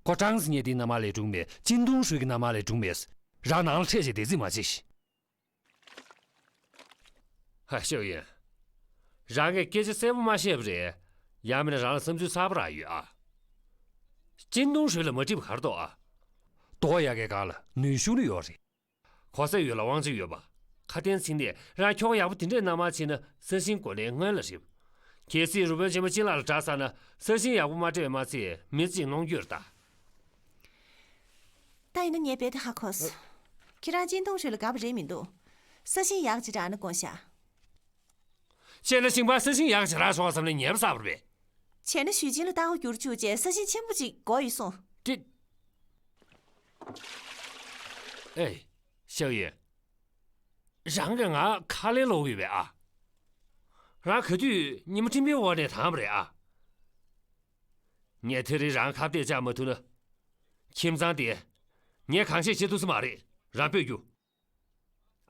ཁོ་ཀྲང་སི་ཉེ་དེའི་ནང་མ་ལས་འགྲོ་མེད། ཅིན་ཏུང་ཧྲོས་ཀྱི་ནང་མ་ལས་འགྲོ་མེད། རང་ནང་ལ་ཁྲིད་བྱས་བསྡད་རྩིས་མ་བྱེད། ཧ་ཤོག་ཡོན། རང་གིས་སྐད་ཆ་གསལ་པོ་མ་བཤད་པ་རེད། ཡང་མིན་ན་རང་ལ་བསམ་ཚུལ་གསར་པ་རག་ཡོད་ཨ། ཅིན་ཏུང་ཧྲོས་ལ་མ་འགྲིག་པ་ག་རེ་འདུག་ཨ། རྡོ་གཡར་མཁན་སྒང་ལ་ནུས་ཤུགས་ནི་ཡོད་རེད། གོ་ས་ཡོད་ལ་དབང་ཆ་ཡོད་པ། ཁ་དན་ཚིག་ནས་རང་ཁྱོ་ག་ཡག་པོ་དེ་འདྲས་གནང་མ་ཕྱིན་ན་ས་ཞིང་གོ་གནས་སྔོན་ལ་རེད། གལ་སྲིད་རུ་དཔོན་ཆེན་མོ་ཅིན་ལགས་ལ་དགྲ་ཟ་ན་ས་ཞིང་ཡག་པོ་མ་སྤྲད་པ་མ་ཚད་མི་ཚེ་གཅིག་གནོང་རྒྱུ་རེད་ད། ད་ཡིན་ན་ངས་རྦད་དེ་ཧ་གོ་སོང་། ཁྱེད་རང་ཅིན་ཏུང་ཧྲོས་ལ་དགའ་པོ་རེད་མི་འདུག་ས་ཞིང་ཡག་ཅིག་རག་ན་དགོངས་ཤག་བྱས་ན་ཞིང་པ་ས་ཞིང་ཡག་ཅིག་རག་ཆོག་བསམ་ནས་ཉེས་པ་བསགས་པ་རེད་པས། བྱས་ན་ཞུས་ཅིན་ལ་རྟ་ཕོ་བསྒྱུར་བཅུག་བྱས་ས་ཞིང་ཆེན་པོ་ཅིག་དགོས་ཡོད་གསུངས། ཏེ། ཨེ། ཤའོ་ཡོན། རང་གིས་ང་ཁ་ལན་སློག་ཡོད་པས་ཨ། རང་ག་དུས་ཉི་མ་སྤྲིན་པའི་འོག་ནས་དྭངས་པ་རེད་ཨ། ངས་དེ་རིང་རང་ཁ་གཏད་བཅག་མ་ཐུབ་ན། ཁྱིམ་ཚང་དེ། ངས་གང་བྱས་བྱེད་ཐུབ་ས་མ་རེད། རང་སྤོས་རྒྱུ།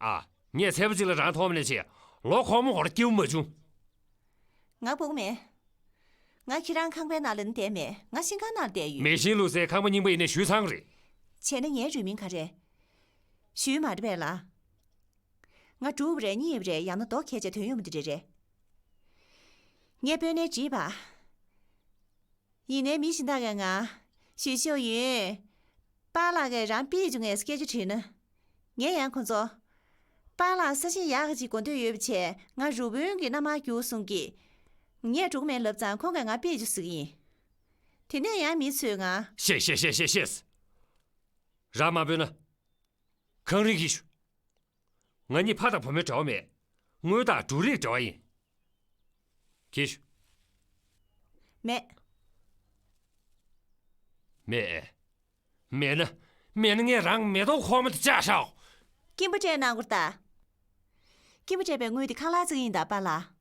ཨ། ངས་ཚེས་པ་གཅིག་ལ་རང་མཐོང་མ་ནས་བྱས། ལོ་འཁོར་མོ་འཁོར་སྐྱིད་པོ་མ་བྱུང་། ང་སྤུ་གུ་མེད། ང་ཁྱེད་རང་ཁང་པའི་ནང་ལ་ནི་བསྡད་མེད། ང་ཤིང་ཁང་ནང་ལ་བསྡད་ཡོད། མེ་ཤིང་བླུགས་སའི་ཁང་པ་རྙིང་པ་ཡིན་ནའི་ཞུས་ཚང་རེད། བྱས་ན་ངའི་རུས་མིང་ག་རེ། ཞུས་མ་རེད་པས་ལ། ང་འབྲུག་པ་རེད། གཉིས་པ་རེད། ཡང་ན་མདོ་ཁས་བྱས་དོན་ཡོད་མ་འདི་རེད་རེད། ངས་དཔོན་གནས་བྲིས་པ། ཡིན་ནའི་མི་གཞན་དག་གིས་ང་། ཞུས་ཤོག་ཡོན། པཱ་ལགས་ཀྱིས་རང་དཔེ་བཅུག་ངས་སྐད་ཆ་དྲིས་ན། ངས་ཡང་ཁོ་ཚོ། པཱ་ལགས་ས་ཞིང་ཡག་ག་ཅིག་དགོས་འདོད་ཡོད་པ་བྱས་ང་རུ་དཔོན་གྱི་མནའ་མར་རྒྱུགས་གསུང་གི། ངས་འགྲོ་གི་མེད་ལབ་ཙང་ཁོང་གིས་ང་དཔེ་བཅུག་ཟེར་གི་ཡིན། དེ་ནས་ཡང་མི་ཚོས་ང་། ཤེས་ཤེས་ཤེས་ཤེས་ཤེས། རང་མ་དཔོན་ན། གངས་རི་གི་ཞུ། ང་གཉིས་ཕ་དང་བུ་མོའི་འབྲེལ་བ་མེད། དངུལ་དང་འབྲུ་རིགས་འབྲེལ་བ་ཡིན། གྱིས་ཤོག་མེད། མེད། མེད་ན། མེད་ན་ངས་རང་མེ་ཏོག་ཁོག་མ་དེ་བཅག་བཞག་སྐྱིན་པ་སྤྲད་གནང་དགོས་རེད་ད། སྐྱིན་པ་སྤྲད་པའི་དངུལ་དེ་ཁང་གླ་བཙལ་གྱི་ཡིན་ད་པཱ་ལགས།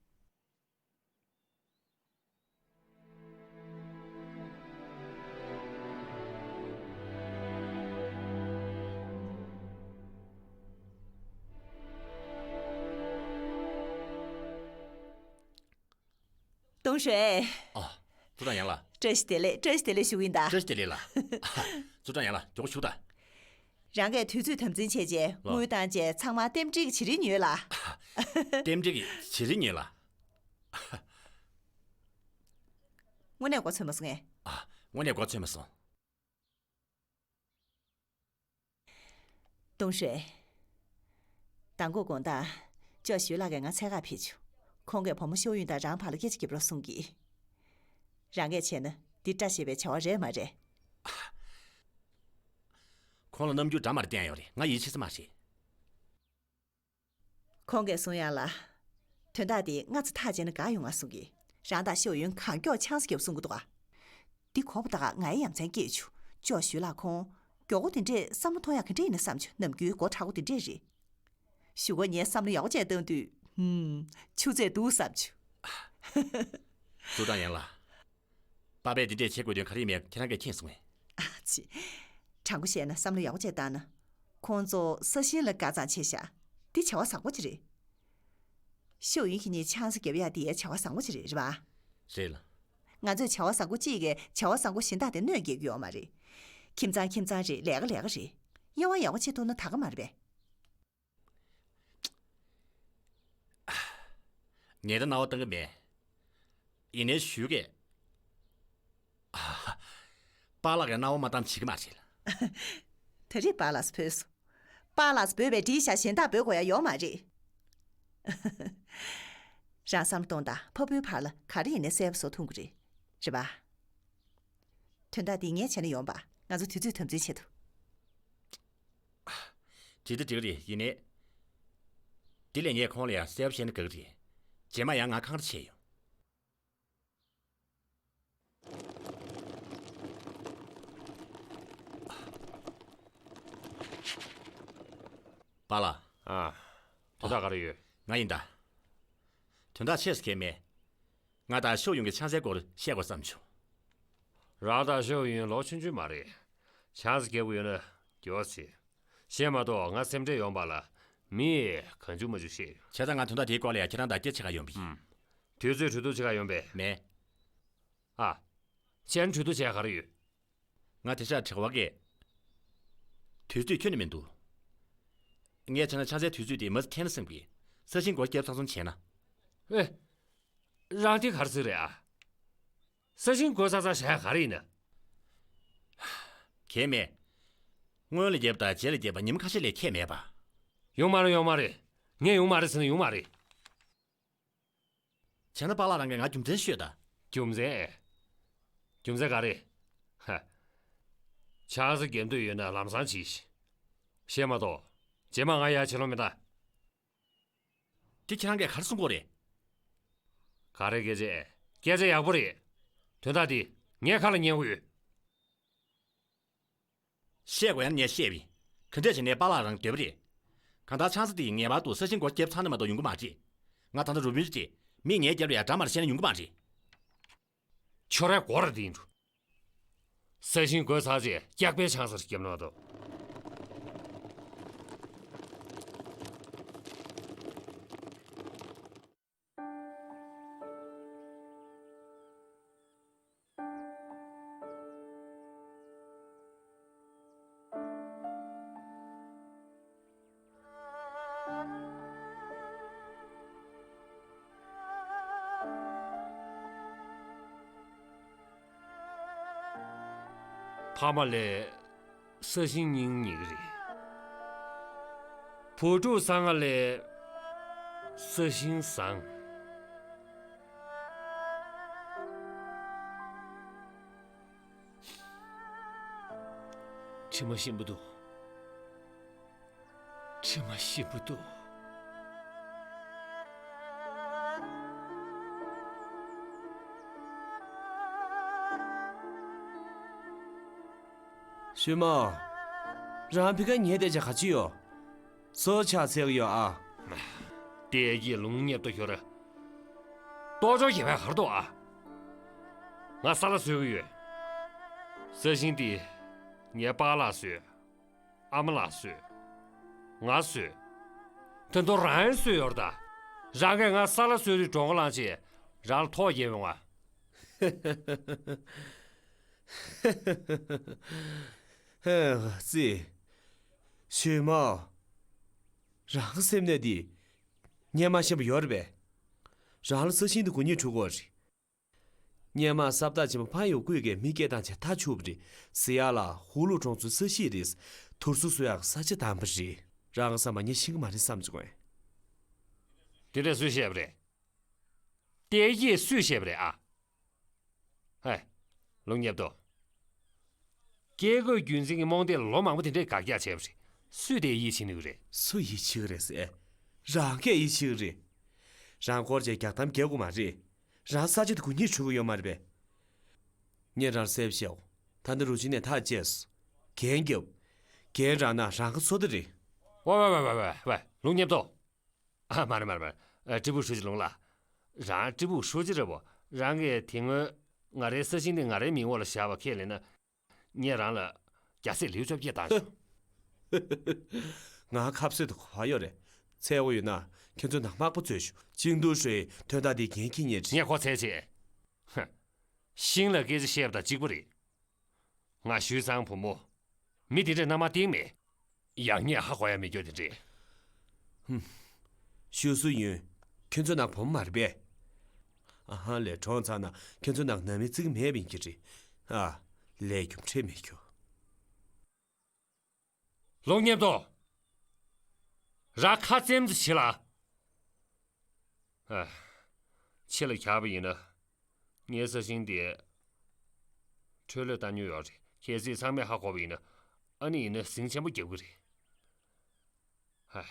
ཏུང་ཧྲུའེ། ཨ། ཙུའུ་ཀྲང་ཡང་ལགས། བཀྲ་ཤིས་བདེ་ལེགས། བཀྲ་ཤིས་བདེ་ལེགས་ཞུ་གི་ཡིན་ད། བཀྲ་ཤིས་བདེ་ལེགས་ལགས། ཙུའུ་ཀྲང་ཡང་ལགས། མགྱོགས་པོ་བཞུགས་དང་། རང་གིས་དུས་ཚོད་དམ་འཛིན་བྱས་རྗེས་ལགས། དངུལ་བཏང་རྗེས་ཚང་མ་རྟེན་འབྲེལ་གྱི་བྱེད་རིན་ཉོས་ལ། རྟེན་འབྲེལ་གྱི་བྱེད་རིན་ཉོས་ལ། དངོས་གནས་མགོ་ཚོས་མ་སོང་ངས། ཨ། དངོས་གནས་མགོ་ཚོས་མ་སོང་། ཏུང་ཧྲུའེ། མདང་དགོང་དགོང་དག་ཅོ་ཞུས་ལགས་ཀྱིས་ང་འཚོལ་གར་ཕེབས་བྱུང་། ཁོང་གིས་བུ་མོ་ཤོ་ཡུན་དང་རང་བར་ལ་སྐད་ཆ་རྒྱབ་རོགས་གསུང་གིས། རང་གིས་བྱས་ན་འདི་བཀྲ་ཤིས་པའི་བྱ་བ་རེད་མ་རེད། ཁོང་ལ་རྣམ་འགྱུར་འདྲ་མ་རེད་བསྟན་ཡོད་རེད། ང་ཡིད་ཆེས་ས་མ་རེད། ཁོང་གིས་གསུང་ཡག་ལ། དོན་དག་འདི་སྔ་ཙམ་ཐག་བཅད་ན་དགའ་ཡོང་ང་གསུང་གིས། རང་དང་ཤོ་ཡུན་གང་མགྱོགས་ཆང་ས་རྒྱབ་གསུང་གི་འདུག་ག་འདི་གོ་བ་ད་ག་ང་ཡི་ཡ་མཚན་སྐྱེས་བྱུང་། ཅོ་ཞུས་ལགས་ཁོང་མགྱོགས་པོ་དེ་འདྲས་བསམ་བློ་གཏོང་ཡག་ག་འདྲས་ཡིན་ན་བསམ་བྱུང་། ནམ་རྒྱུན་མགོ་མཁྲེགས་པོ་དེ་འདྲས་རེད། གཞུག་གུ་ངས་བསམ་བློ་ཡག་པོ་བྱས་བཏང་དུས། ཧུམ། ཆུ་ཚད་འདུག་བསམ་བྱུང་། ཙུའུ་ཀྲང་ཡང་ལགས། པ་ཕས་འདི་འདྲས་བྱེད་དགོས་དོན་ག་རེ་ཡིན་མེད་ཁྱེད་རང་གིས་མཁྱེན་སོང་ངས། ཨ་ཙི། དྲང་པོ་བཤད་ན་བསམ་བློ་ཡག་པོ་བྱས་བཏང་ན། ཁོང་ཚོ་ས་ཞིང་ལ་དགའ་ཚང་ཆེ་ཤག་འདི་བྱ་བ་བཟང་པོ་ཅིག་རེད། ཤོ་ཡུན་གྱིས་ནི་ཆང་ས་རྒྱབ་ཡག་འདི་བྱ་བ་བཟང་པོ་ཅིག་རེད། རེད་པ། རེད་ལགས། ང་ཚོས་བྱ་བ་བཟང་པོ་གཅིག་གིས་བྱ་བ་བཟང་པོ་གཞན་དག་དེ་གནོད་སྐྱེལ་གྱི་ཡོད་མ་རེད། ཁྱིམ་ཚང་ཁྱིམ་ཚང་རེད། ལས་ཀ་ལས་ཀ་རེད། དབྱེ་བ་ཡག་པོ་ཕྱེ་ཐུབ་ན་དགའ་གི་མ་རེད་པས། ངས་ད་རྣ་བ་གཏོང་གི་མེད། ཡིན་ནའི་ཞུས་ཀྱི། པཱ་ལགས་ཀྱིས་རྣ་བ་མ་གཏོང་བྱེད་ཀྱི་མ་རེད། ད་རེས་པཱ་ལགས་སུ་བོས་སོང་། པཱ་ལགས་སུ་བོས་པའི་འགྲིག་ཤག་གཞན་དག་བོས་དགོས་ཡ་ཡོད་མ་རེད། རང་བསམ་བློ་གཏོང་དང་། ཕ་བུའི་བར་ལ་ག་རེ་ཡིན་ནའི་གསལ་པོ་བཟོ་ཐུབ་ཀྱི་རེད། རེད་པ། དོན་དག་འདི་ངས་བྱས་ན་ཡོང་པ། ང་ཚོ་དུས་ཚོད་དམ་འཛིན་བྱེད་དུ། འགྲིག་ད་འགྲིག་རེད། ཡིན་ནའི། འདི་ལས་ངས་ཁོང་ལ་ཡང་གསལ་པོ་བཤད་ན་དགའ་གི་རེད། རྗེས་མ་ཡང་ང་འཁང་ར་བྱས་ཡོང་། པཱ་ལགས། ཨ། དོན་དག་ག་རེ་ཡོད། ང་ཡིན་ད། དོན་དག་ཆེ་ས་གང་ཡང་མེད། ང་དང་ཤོ་ཡུན་གྱི་ཆང་སའི་སྐོར་བཤད་དགོས་བསམ་བྱུང་། རང་དང་ཤོ་ཡུན་ལོ་ཆུང་ཆུང་མ་རེད། ཆང་ས་རྒྱག་གི་ཡོད་ན་རྒྱོབ་ཟེར། བཤད་མ་གཏོགས་ང་སེམས་ཁྲལ་ཡོང་བ་ལ་མི་གང་བྱུང་མ་བྱུང་བཤད་ཡོང་། བྱས་ཙང་ང་དོན་དག་དེའི་སྐོར་ལ་ཡང་ཁྱེད་རང་དང་སྐད་ཆ་བྱེད་ག་ཡོང་བ་ཡིན། ཨུམ། དུས་ཚོད་གྲོས་བསྡུར་བྱེད་ག་ཡོང་པས། མེད། ཨ། བྱས་ན་གྲོས་བསྡུར་བྱས་ག་རེ་ཡོད། ང་དེ་ཤག་དྲི་བ་གས། དུས་ཚོད་ཁྱོན་ནས་མི་འདུག་ངས་བྱས་ན་ཆང་སའི་དུས་ཚོད་དེ་མ་ཟིན་ཐལ་ན་བསམ་གི། ས་ཞིང་སྒོ་བརྒྱབ་ཚར་སོང་བྱས་ན། ཨེ། རང་དེ་ག་རེ་ཟེར་རེད་ཨ། ས་ཞིང་སྒོ་ཚར་ཚར་བྱས་ག་རེ་ཡིན་ན། གལ་མེད། སྔོན་ལ་བརྒྱབ་དང་རྗེས་ལ་བརྒྱབ་པ་ཉི་མ་ཁ་ཤས་ལས་ཁྱད་མེད་པ། ཡོང་མ་རེད་ཡོང་མ་རེད། ངས་ཡོང་མ་རེད་ཟེར་ན་ཡོང་མ་རེད། བྱས་ན་པཱ་ལགས་རང་གིས་ང་རྒྱུ་མཚན་ཤོད་དང་། རྒྱུ་མཚན་ཨེ། རྒྱུ་མཚན་ག་རེ། ཧ། ཆང་ས་རྒྱག་འདོད་ཡོད་ན་ལམ་སང་བྱེད་ཤིག་བཤད་མ་གཏོགས། རྗེས་མ་ང་ཡར་བྱེད་ལོང་མི་ལྟ། དེ་ཁྱེད་རང་གིས་ག་རེ་གསུང་གི་ཡོད་རེད། ག་རེ་སྐད་ཆ་ཨེ། སྐད་ཆ་ཡག་པོ་རེད། དོན་དག་འདི་ངའི་ཁ་ལ་ཉན་དགོས་ཡོད། བཤད་དགོས་ཡ་ངས་བཤད་པ་ཡིན། ག་འདྲས་བྱས་ནའི་པཱ་ལགས་རང་འདོད་པ་རེད། གང་ལྟར་ཆང་ས་དེ་ངེས་པར་དུ་ས་ཞིང་སྒོ་བརྒྱབ་ཚར་ན་མ་གཏོགས་ཡོང་གི་མ་རེད། ང་ད་ལྟ་རུ་མི་རེད། མི་ངའི་རྒྱབ་ལ་ཡ་འདྲ་མར་བཤད་ན་ཡོང་གི་མ་རེད། ཁྱོད་རའི་མགོ་ར་དེ་ཡིན་འགྲོ། ས་ཞིང་བགོས་ཚར་རྗེས་སྐྱག་པའི་ཆང་སར་བརྒྱབ་ན་མ་གཏོགས། ཕ་མ་ལས་ས་ཞིང་སྙིང་ཉེ་གི་རེད། བུ་ཕྲུག་བཟང་ང་ལས་ས་ཞིང་བཟང་། དྲི་མ་ཞིམ་པོ་འདུག་དྲི་མ་ཞིམ་པོ་འདུག་ཞུས་མོ། རང་ཕི་ཀ་ཉལ་བསྡད་བྱ་ག་ཅི་ཡོད། སོ་ཕྱག་འཚལ་གི་ཡོད་ཨ། ཏེ་ཀྱི་ལུང་ཉེབ་ཏོ་ཁྱོད་ར། ལྟོ་ཅོག་གི་བས་གར་དོ་ཨ། ང་ས་ལ་བཟོས་གི་ཡོད། ས་ཞིང་དེ་ངའི་པཱ་ལགས་བཟོས། ཨ་མ་ལགས་བཟོས། ང་བཟོས། དོན་དུ་རང་བཟོས་ཡོད་ད། རང་གིས་ང་ས་ལ་བཟོས་དུས་གྲོང་ཁོ་ལངས་ཆེ། རང་ལ་ཐོག་རྒྱབ་ཡོང་ང་། ཧེ་ཙི། ཞུས་མོ། རང་གི་སེམས་ནད་འདི། ངས་མ་ཤེས་པ་ཡོད་རེད་པས། རང་ལ་ས་ཞིང་འདི་དགུ་ཉིས་འཁྲུག་གོ་རེད། སྔོན་མ་ས་བདག་ཆེན་པོ་ཕ་ཡུལ་ཀུན་གྱི་མི་སྐད་བཏང་བྱས་མཐའ་ཆུབ་རེད་ཟེར་ཡག་ལ་ཧུ་ལུ་གྲོང་ཚོའི་ས་གཞི་རེད། དུར་སུ་གསོ་ཡག་ས་ཆ་དམ་པ་རེད། རང་བསམ་པ་ངས་ཤེས་ཀྱི་མ་རེད་བསམ་བྱུང་ངས། དེ་འདྲ་སུས་བཤད་པ་རེད། ཏེ་ཡིས་སུས་བཤད་པ་རེད་ཨ། ཧེ། ལུང་ཉེབ་ཏོ། སྐྱེ་དགུའི་རྒྱུད་འཛིན་གྱི་རྨོངས་དད་ལོ་མང་པོ་དེ་འདྲས་དགག་རྒྱག་བྱས་པ་རེད། སུས་དེ་ཡིད་ཆེས་ནུས་རེད། སུ་ཡིད་ཆེས་ཀྱི་རེད་ཟེར། རང་གིས་ཡིད་ཆེས་ཀྱི་རེད། རང་སྐོར་བྱས་རྒྱག་གཏམ་རྒྱག་དགོས་མ་རེད། རང་ས་ཆ་དེ་དགུ་ཉིས་འཁྲུག་གི་ཡོད་མ་རེད་པས། ངས་རང་གསལ་པོ་བཤད་འོ། ད་ནི་རུ་ཆེན་ནས་ཐག་བཅད་སོང་། འགན་རྒྱབ། འགན་རང་ན་རང་གི་སོ་ད་རེད། ཝེ་ཝེ་ཝེ་ཝེ་ཝེ། ལུང་ཉེབ་ཏོ། ཨ་མ་རེད་མ་རེད་མ་རེད། ཨ། ཀྲི་པུའུ་ཧྲུའུ་ཅི་ལུང་ལ། རང་ཀྲི་པུའུ་ཧྲུའུ་ཅི་རེད་བོ། རང་གིས་དེ་སྔོན་ང་རའི་ས་ཞིང་འདི་ང་རའི་མིང་འོག་ལ་བཞག་པ་ཁས་ལེན་ན། ངས་རང་ལ་རྒྱ་སེར་ལེའུ་བཅོ་བརྒྱད་བཏང་ཤོག་ང་ཁ་གསོས་དང་གོ་བ་ཡོད་རེད། འཚོལ་དགོས་ཡོད་ན་ཁྱོད་ཚོ་ནང་དམག་པ་འཚོལ་ཤོག་ཅིང་ཏུའུ་ཧྲེའི་དོན་དག་འདི་འགན་འཁྱེར་མཁན་རེད། ངས་ཁོ་འཚོལ་བྱེད། ཧ། ཤིང་ལ་སྐད་ཆ་བཤད་པ་དང་གཅིག་པ་རེད། ང་ཞུས་ཙང་བུ་མོ། མི་དེ་འདྲས་མནའ་མ་གཏིང་མེད། ཡག་ཉེས་ཧ་གོ་ཡ་མེད་རྒྱུ་དེ་འདྲས། ཧུམ། ཞུ་སུ་ཡོན། ཁྱོད་ཚོ་ནང་བུ་མོ་མ་རེད་པས། ཨ་ཧ་ལས་གྲོངས་ཚར་ན་ཁྱོད་ཚོ་ནང་ནང་མི་བརྩི་གི་མེད་པ་ཡིན་གྱི་རེད། ཨ། ལས་རྒྱུ་འཕྲད་མེད་རྒྱུ། ལུང་ཉེབ་ཏོ། རང་ཁ་ཙེམ་ཙེ་བྱེད་ལ། ཨ། ཕྱི་ལ་གྱར་བ་ཡིན་ན། ངའི་ས་ཞིང་དེ། འཕྲོ་བརླག་བཏང་མྱོང་ཡོད་རེད། གལ་སྲིད་ཚང་མས་ཧ་གོ་བ་ཡིན་ན། ཨ་ནི་ཡིན་ན་ཟིང་ཆེན་པོ་རྒྱབ་གི་རེད། ཧ།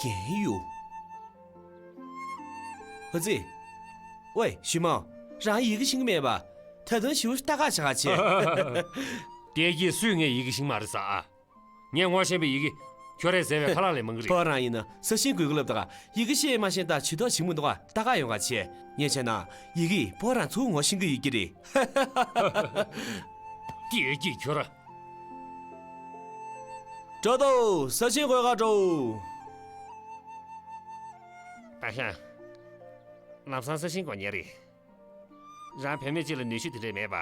རྒན་ཡུ། ཨ་ཙི། ཝེ་ཞི་མ། རང་ཡི་གེ་ཤེས་ཀྱི་མེད་པ། ད་དུང་ཞིབ་ལྟ་ག་བྱ་ག་བྱེད། ཏེ་ཀྱིས་སུས་ངས་ཡི་གེ་ཤེས་ཀྱི་མ་རེད་ཟེར་ཨ། ངས་ངོ་ཤེས་པའི་ཡི་གེ། ཁྱོད་རས་ཟེར་བའི་ཁ་ལག་ལས་མང་གི་རེད། ཕོ་རང་ཡིན་ན་ས་ཞིང་དགོས་ཀྱི་ལབ་ད་ག་ཡི་གེ་ཤེས་མ་ཤེས་ད་ཇུས་གཏོགས་བྱེད་མི་འདུག་ག་ལྟ་ག་ཡོང་ག་བྱེད། ངས་བྱས་ན་ཡི་གེ་ཕོ་རང་ཚུར་ངོ་ཤེས་ཀྱི་ཡོད་ཀྱི་རེད། ཏེ་ཀྱིས་ཁྱོད་ར། འགྲོ་དོ། ས་ཞིང་དགོས་ག་འགྲོ། པ་ཤང་། ལམ་སང་ས་ཞིང་དགོས་ཉེ་རེད། རང་བུད་མེད་ཅིག་ལ་ནུས་ཤུགས་དེ་འདྲས་མེད་པ།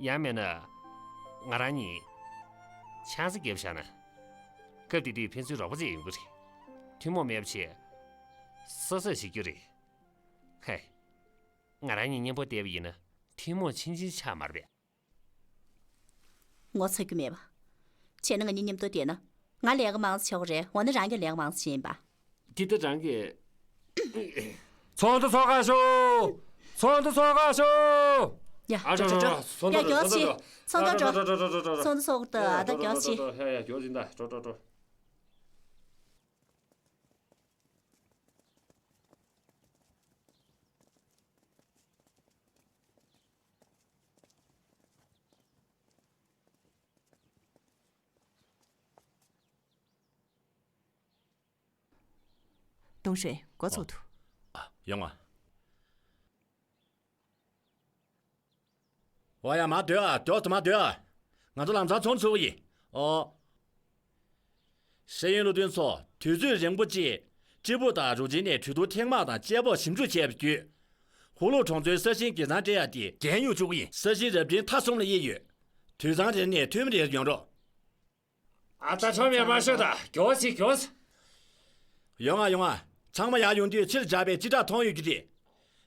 ཡང་མེད་ན། ང་རང་གཉིས། ཆང་ས་བརྒྱབ་བཞག་ན། སྐབས་དེ་དུས་ཕན་ཚུན་རོགས་པ་བྱེད་ཡོང་གི་རེད། ཐུན་མོང་མེད་པ་བྱས། སོ་སོས་བྱེད་རྒྱུ་རེད། ཧེ། ང་རང་གཉིས་མཉམ་པོ་བསྡད་པ་ཡིན་ན། ཐུན་མོང་ཆུང་ཆུང་ཆགས་མ་རེད་པས། ངོ་ཚ་རྒྱུ་མེད་པ། བྱས་ན་ང་གཉིས་མཉམ་དུ་བསྡད་ན། ང་ལས་ཀ་མང་ཙམ་བྱེད་དགོས་རེད། འོ་ན་རང་གིས་ལས་ཀ་མང་ཙམ་བྱེད་ཡིན་པ། འདི་ལྟ་རང་གིས། ཚོགས་འདུ་ཚོགས་ག་ཤོག་ཚོགས་འདུ་ཚོགས་ག་ཤོག་ཡ། ཨ་འགྲོ་འགྲོ་འགྲོ། ཚོགས་འདུ་ཡ། མགྱོགས་བྱེད། ཚོགས་འདུ་འགྲོ། ཚོགས་འདུ་ཚོགས་འདུ་ཨ་ད་མགྱོགས་བྱེད། ཡ་ཡ། མགྱོགས་བྱེད་ད། འགྲོ་འགྲོ་འགྲོ། ཏུང་ཧྲེ། འགོ་ཚུགས་ཐུབ། ཨ། ཡོང་ང་། ཨོ་ཡ། མར་སྡོད་ཨ། མགྱོགས་སུ་མར་སྡོད་ཨ། ང་ཚོ་ལམ་སང་ཚོགས་འདུ་ཚོགས་ཀྱི་ཡིན། ཨོ། ཤེས་ཡོན་བློ་མཐུན་ཚོ། དུས་ཚོད་རིང་པོ་གཅིག་ཀྲི་པུ་དང་རུ་ཆིན་ནས་གྲོས་བསྡུར་ཐེངས་མང་དང་དཔྱད་དཔོག་ཞིབ་འཇུག་བྱས་པ་བརྒྱུད། ཧུ་ལུ་གྲོང་ཚོའི་ས་ཞིང་གི་ཚང་སྤྲད་ཡ་དེ་འགན་གཡུག་བཅུག་གི་ཡིན། ས་ཞིང་རབ་འབྲིང་མཐའ་གསུམ་ལ་དབྱེ་ཡོད། དུད་ཚང་རེ་ནས་ཐོན་མི་རེ་ཡོང་རོགས། ཨ་ད་ཁྲོམ་ཡར་མ་ཤོག་ད། མགྱོགས་སེ་མགྱོགས་སེ། ཡོང་ང་ཡོང་ང་། ཚང་མ་ཡར་ཡོང་དུས་ཕྱིར་འཇགས་པའི་སྤྱི་བསྒྲགས་མཐོང་ཡོད་ཀྱི་རེད།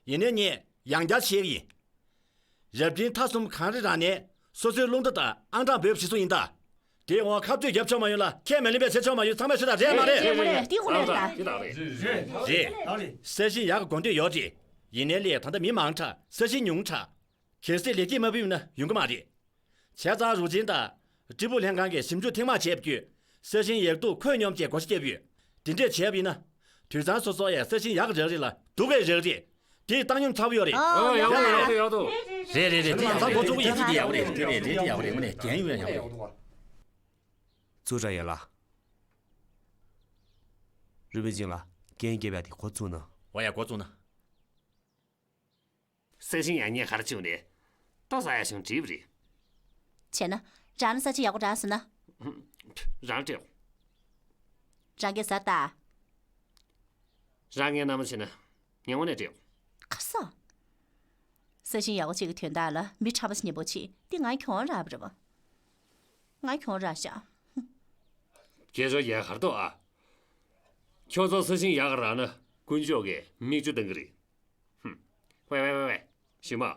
ཡིན་ནའི་ངས་ཡང་བསྐྱར་བཤད་ཀྱི་ཡིན། རབ་འབྲིང་མཐའ་གསུམ་གང་རེ་རང་ནས་སོ་སོའི་རླུང་རྟ་དང་ཨང་གྲངས་འབོད་བྱེད་སྲོལ་ཡིན་ད། དེའི་འོག་ཁ་རྩོད་རྒྱབ་ཆོག་མ་ཡོང་ལ་ཁས་མི་ལེན་པའི་བྱེད་ཆོག་མ་ཡོང་། ཚང་མས་ཤོད་ད། རེད་མ་རེད། རེད་མ་རེད། འདི་ཧུ་ལེ་ད། རེད། ས་ཞིང་ཡག་གི་དགོས་འདོད་ཡོད་རེད། ཡིན་ནའི་ལས་ད་ལྟ་མི་མང་དྲགས། ས་ཞིང་ཉུང་དྲགས། གལ་སྲིད་ལེགས་སྐྱེས་མ་ཕུལ་ན་ཡོང་གི་མ་རེད། བྱས་ཙང་རུ་ཆེན་དང་ཀྲི་པུ་ལྷན་ཁང་གིས་ཞིབ་འཇུག་ཐེངས་མང་བྱས་བརྒྱུད་ས་ཞིང་ཡག་སྡུག་ཁོད་སྙོམས་བཅས་བགོ་བཤའ་བརྒྱབ་ཡོད། དེ་འདྲས་བྱས་པ་ཡིན་ན། དུད་ཚང་སོ་སོ་ཡ་ས་ཞིང་ཡག་རག་རེད་ལ་སྡུག་གི་རག་རེད། དེ་བཏང་སྙོམས་ཚ་པོ་ཡོད་རེད། ཨོ་ཡག་པོ་ཡག་པོ་ཡག་པོ། རེད་རེད་རེད། དེ་ཡག་པོ་རེད། དེ་རེད་དེ་ཡག་པོ་རེད། དངོས་གནས་དེ་ཡག་པོ་རེད། དངོས་གནས་དེ་ཡོད་ཡག་པོ་རེད། ཙུའུ་ཀྲང་ཡན་ལགས། རུས་པའི་ཅིང་ལ་རྒན་རྒྱབ་ཡ་དེ་འགོ་བཙུགས་ན། འོ་ཡ་འགོ་བཙུགས་ན། ས་ཞིང་ཡག་ཉེས་ག་རེ་བྱུང་ནས་ལྟོ་ཟ་ཡག་བྱུང་བྲིས་པ་རེད། བྱས་ན་རང་ལ་ས་ཆ་ཡག་པོ་རག་སོང་ན། རང་སྤྲད། རང་གིས་ཟ་ད། རང་ངའི་མནའ་མ་བྱས་ན་ངས་དངོས་གནས་སྤྲད། ཁ་སང་། ས་ཞིང་ཡག་པོ་ཅིག་གི་དོན་དག་ལ་མི་ཁྲམ་པ་ཞིག་གཉེན་པོ་བྱེད་འདི་ང་གྱོང་རག་པ་རེད་པ། ང་གྱོང་རག་ཤག་སྐད་ཅོར་ཡག་གར་ཏོ་ཨ། ཁྱོད་ཚོ་ས་ཞིང་ཡག་ག་རག་ན་དཀོན་མཆོག་གིས་མིག་ཆུ་བཏང་གི་རེད། ཧུམ། ཝེ་ཝེ་ཝེ་ཝེ། ཞི་མོ།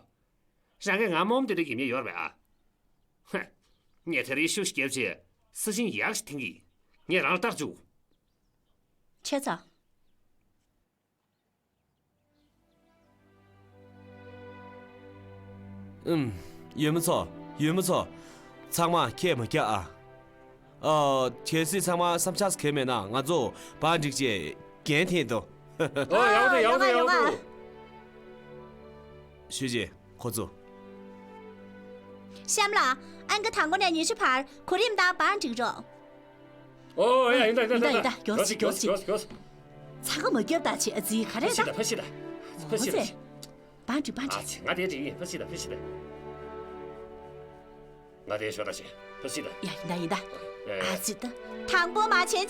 རང་གིས་ང་རྨོངས་དེ་འདྲ་ཡིན་ནི་ཡོད་རེད་པས་ཨ། ཧེ། ངས་དེ་རིང་ཤུགས་ཤིག་བརྒྱབ་བྱས་ས་ཞིང་ཡག་ཞིག་འཐེན་གི་ཡིན། ངས་རང་ལ་རྟགས་བཅུག་བྱས་ཙང་། ཨུམ། ཡུལ་མི་ཚོ། ཡུལ་མི་ཚོ། ཚང་མ་ཁྱད་མ་རྒྱག་ཨ། ཨ། གལ་སྲིད་ཚང་མ་བསམ་འཆར་གང་མེད་ན་ང་ཚོ་བང་སྒྲིག་བྱས་འགན་འཐེན་དོ། ཨོ་ཡག་འདུག་ཡག་འདུག་ཡག་འདུག་ཞུས་རྗེས་ཁོ་ཚོ། གཤམ་ལ་ཨང་ཀི་དང་པོ་ནས་ཉི་ཤུ་བར་གོ་རིམ་ལྟར་བང་སྒྲིག་རོགས། ཨོ་ཡ་ཡིན་ད་ཡིན་ད་ཡིན་ད་ཡིན་ད། མགྱོགས་སེ་མགྱོགས་སེ་མགྱོགས་སེ། ཚ་ག་མ་རྒྱབ་ད་ཅི་ཨ་ཙི་ག་རེ་ད། ཕ་ཤི་ད་ཕ་ཤི་ད་ཕ་ཤི་ད། བང་སྒྲིག་བང་སྒྲིག་ཨ་ཙི་ང་དེ་འགྲིག་ཡིན་ཕ་ཤི་ད་ཕ་ཤི་ད། ང་དེ་ཤོར་ད་ཤི་ཕ་ཤི་ད། ཡ་ཡིན་ད་ཡིན་ད། ཨ་ཙི་ད། དང་པོ་མ་བྱན་ཅིག་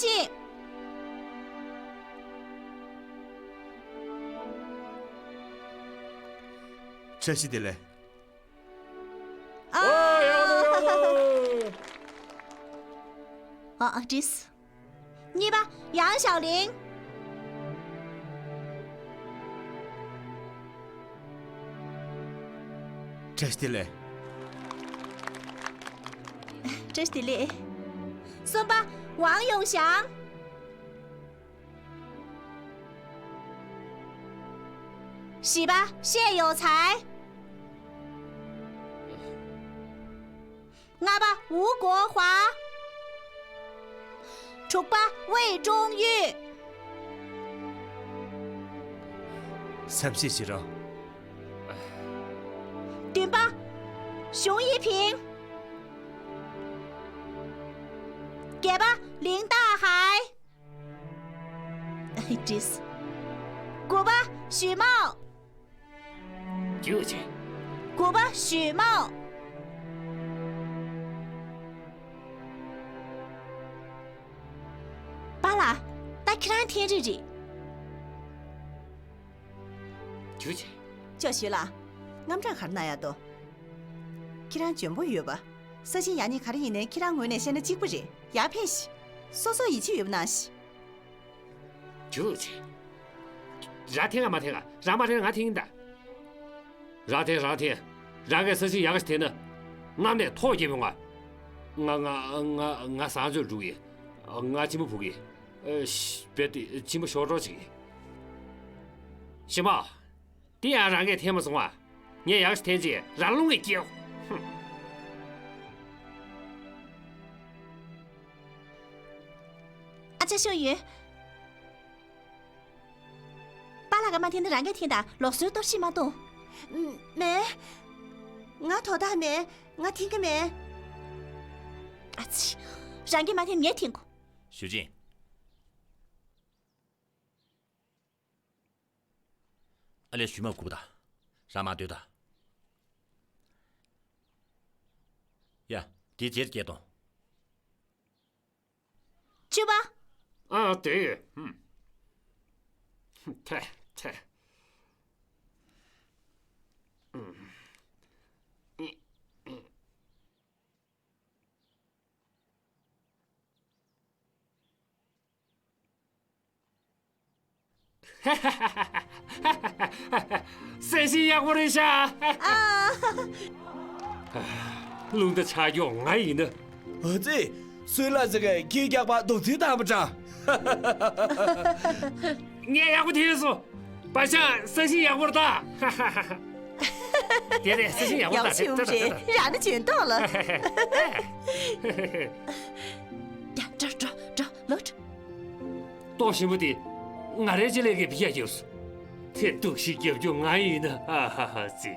བཀྲ་ཤིས་བདེ་ལེགས། ཨ། ཨ་ཨ་ཏིས། གཉིས་པ་ཡང་ཞའོ་ལིང་། བཀྲ་ཤིས་བདེ་ལེགས། བཀྲ་ཤིས་བདེ་ལེགས། གསུམ་པ་ཝང་ཡུང་ཞང་། བཞི་པ་ཤེས་ཡོ་ཚའེ། ལྔ་པ་ཝུའུ་གོ་ཧྭ། དྲུག་པ་ཝེ་ཀྲུང་ཡུས། བསམ་ཤེས་བྱེད་རོགས། བདུན་པ་ཞུང་ཡི་ཕིང་། བརྒྱད་པ་ལིང་ཏཱ་ཧའེ། ཏིས། དགུ་པ་ཞུས་མའོ། རྒྱུག་ཆེ། དགུ་པ་ཞུས་མའོ། པཱ་ལགས། ད་ཁྱེད་རང་འཐེན་རེས་རེད། རྒྱུག་ཆེ། ཅོ་ཞུས་ལགས། རྔམ་སྐྲག་ག་རེ་གནང་ཡག་འདུག་ཁྱེད་རང་འཇོན་པོ་ཡོད་པ། ས་ཞིང་ཡག་ཉེས་ག་རེ་ཡིན་ནའི་ཁྱེད་རང་ངོས་ནས་བཤད་ན་གཅིག་པ་རེད། ཡར་ཕེབས་ཤིག་སོ་སོར་ཡིད་ཆེས་ཡོད་པ་གནང་ཞིག་རྒྱུག་ཆེ། རང་འཐེན་ག་མ་འཐེན་ག་རང་མ་འཐེན་ང་འཐེན་ཡིན་ད། རང་འཐེན་རང་འཐེན། རང་གིས་ས་ཞིང་ཡག་ཞིག་འཐེན་ན། རྔམ་ནས་ཐོག་རྒྱབ་ཡོང་ང་། ང་ང་ང་ང་བཟང་སྤྱོད་འགྲུག་གི། ང་གཅིན་པ་ཕོག་གི། ཨ། ཤི། རྦད་དེ་གཅིན་པ་ཤོར་འགྲོ་བྱེད་ཀྱི། ཞི་མ། དེ་ཡང་རང་གིས་འཐེན་མ་སོང་ང་། ངས་ཡག་ཞིག་འཐེན་རྗེས་རང་རླུང་གིས་སྐྱེལ། ཧུམ། ཨ་ཅག་ཤོ་ཡུན། པཱ་ལགས་ཀྱིས་མ་འཐེན་ན་རང་གིས་འཐེན་དང་། ལོག་སྲོལ་གཏོར་བཤིག་མ་གཏོང་། མེད། ང་དོ་བདག་མེད། ང་འཐེན་གྱི་མེད། ཨ་ཙི། རང་གིས་མ་འཐེན་ངས་འཐེན་དགོས། ཞུ་ཅིན། ཨ་ལས་ཞུས་མ་སྒུག་ད། རང་མ་སྡོད་ད། ཡ། དེ་རྗེས་སྐྱེལ་དང་། བཅུ་པ། ཨ་དེ། ཧུམ། ཐེ་ཐེ། སེམས་ཤིང་ཡག་པོ་རེད་ཤག་རླུང་རྟ་ཆག་ཀྱོག་ང་ཡིན་ན། ཨ་ཙི། སུའི་ལ་ཟེར་གི་ཁྱི་རྒྱག་པ་རྡོག་རྫིས་བཏང་པ་འདྲ། ངས་ཡག་པོ་དེ་སོ། པ་ཤང་སེམས་ཤིང་ཡག་པོ་རེད་ད། དེ་རེད་སེམས་ཤིང་ཡག་པོ་ཡག་རེད་ད། ཞིམ་རེད། རང་ནི་ཇུས་གཏོགས་ལ། ཡ་འགྲོ་འགྲོ་འགྲོ་ལོག་འགྲོ། ལྟོགས་ཞིམ་པོ་དེ། ང་རའི་ཅི་ལས་ཀྱི་བི་ཡ་ཡོད། དེ་སྡུག་ཤི་རྒྱབ་རྒྱུ་ང་ཡིན་ན། ཨ་ཧ་ཧ་ཙི།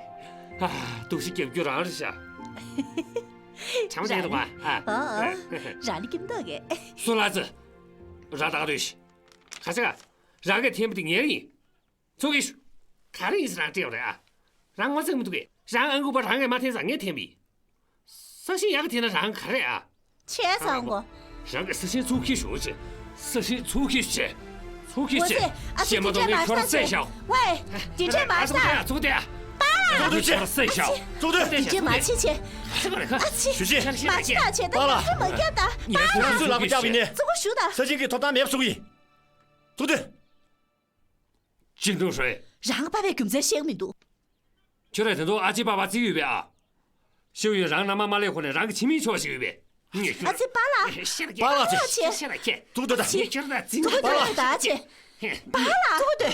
ཨ། སྡུག་ཤི་རྒྱབ་རྒྱུ་རང་རེད་ཤག་བྱམས་བརྩེ་འདུག་པ། ཨ། ཨོ། རང་ནི་ཀིམ་ཏོག་གེ། སུ་ལ་ཙི། ར་ད་ག་དུས་ཤི། ཁ་ཆེ་ག་རང་གིས་འཐེན་པ་དེ་ངའི་རེད། ཚུགས་ཀྱི་ཤོག་ག་རེ་ཡིན་ཟེར་རང་སྤྲད་པ་རེད་ཨ། རང་ངོ་ཚ་མི་འདུག་གས། རང་ཨང་ཀུ་པ་རང་གིས་མ་འཐེན་ཙང་ངས་འཐེན་པ་ཡིན། ས་ཞིང་ཡག་ག་འཐེན་ན་རང་ག་རེ་ཨ། བྱས་ཙང་གོ། རང་གིས་ས་ཞིང་ཚུགས་ཀྱི་ཤོག་བྱས། ས་ཞིང་ཚུགས་ཀྱི་བྱས། ཚུགས་ཀྱི་བྱས། ཨ་ཙི། ཤེས་མ་གཏོགས་ངས་ཁྱོད་རང་བསད་ཤག་ཝེ། དེ་འདྲས་མ་ཚུགས་དེ་ཨ། ཚུགས་དེ་ཨ། ཚུགས་དེ་ཚུགས་དེ། དེ་འདྲས་མ་བྱེད་བྱས། ཨ་ཙི། ཞུ་ཅི། མ་བྱེད་ཨ་བྱེད། ད་པཱ་ལགས། ལག་པ་མ་བརྒྱབ་ད། པཱ་ལགས། ཚུགས་ཀྱི་བྱས། ཚུགས་ཤོག་ད། ས་ཞིང་གི་ཐོབ་ཐང་མེད་པ་བཟོ་གི་ཡིན། ཚུགས་དེ། ཅིན་ཀྲུང་ཧྲུའེ། རང་གི་པ་ཕའི་རྒྱུ་མཚན་ཤེས་ཀྱི་མི་འདུག་ཁྱོད་རང་དེ་ཚོ་ཨ་ཅེ་པ་ཕར་བརྩི་གི་ཡོད་པས་ཨ། ཤེའུ་ཡོན་རང་མནའ་མ་མ་ལེན་གོང་ནས་རང་གི་ཁྱིམ་མིའི་ཕྱོགས་བཞེས་ཡོད་པས། ངས་ཁྱོད། ཨ་ཙི། པཱ་ལགས། ཤེར་ཁྱེད། པཱ་ལགས་ཚེ། ཤེར་ཁྱེད། ཐུགས་དོ་ད། ངས་ཁྱོད་ད་འཛིན། ཐུགས་དོ་ད་ད་ཅེ། པཱ་ལགས། ཐུགས་དོ།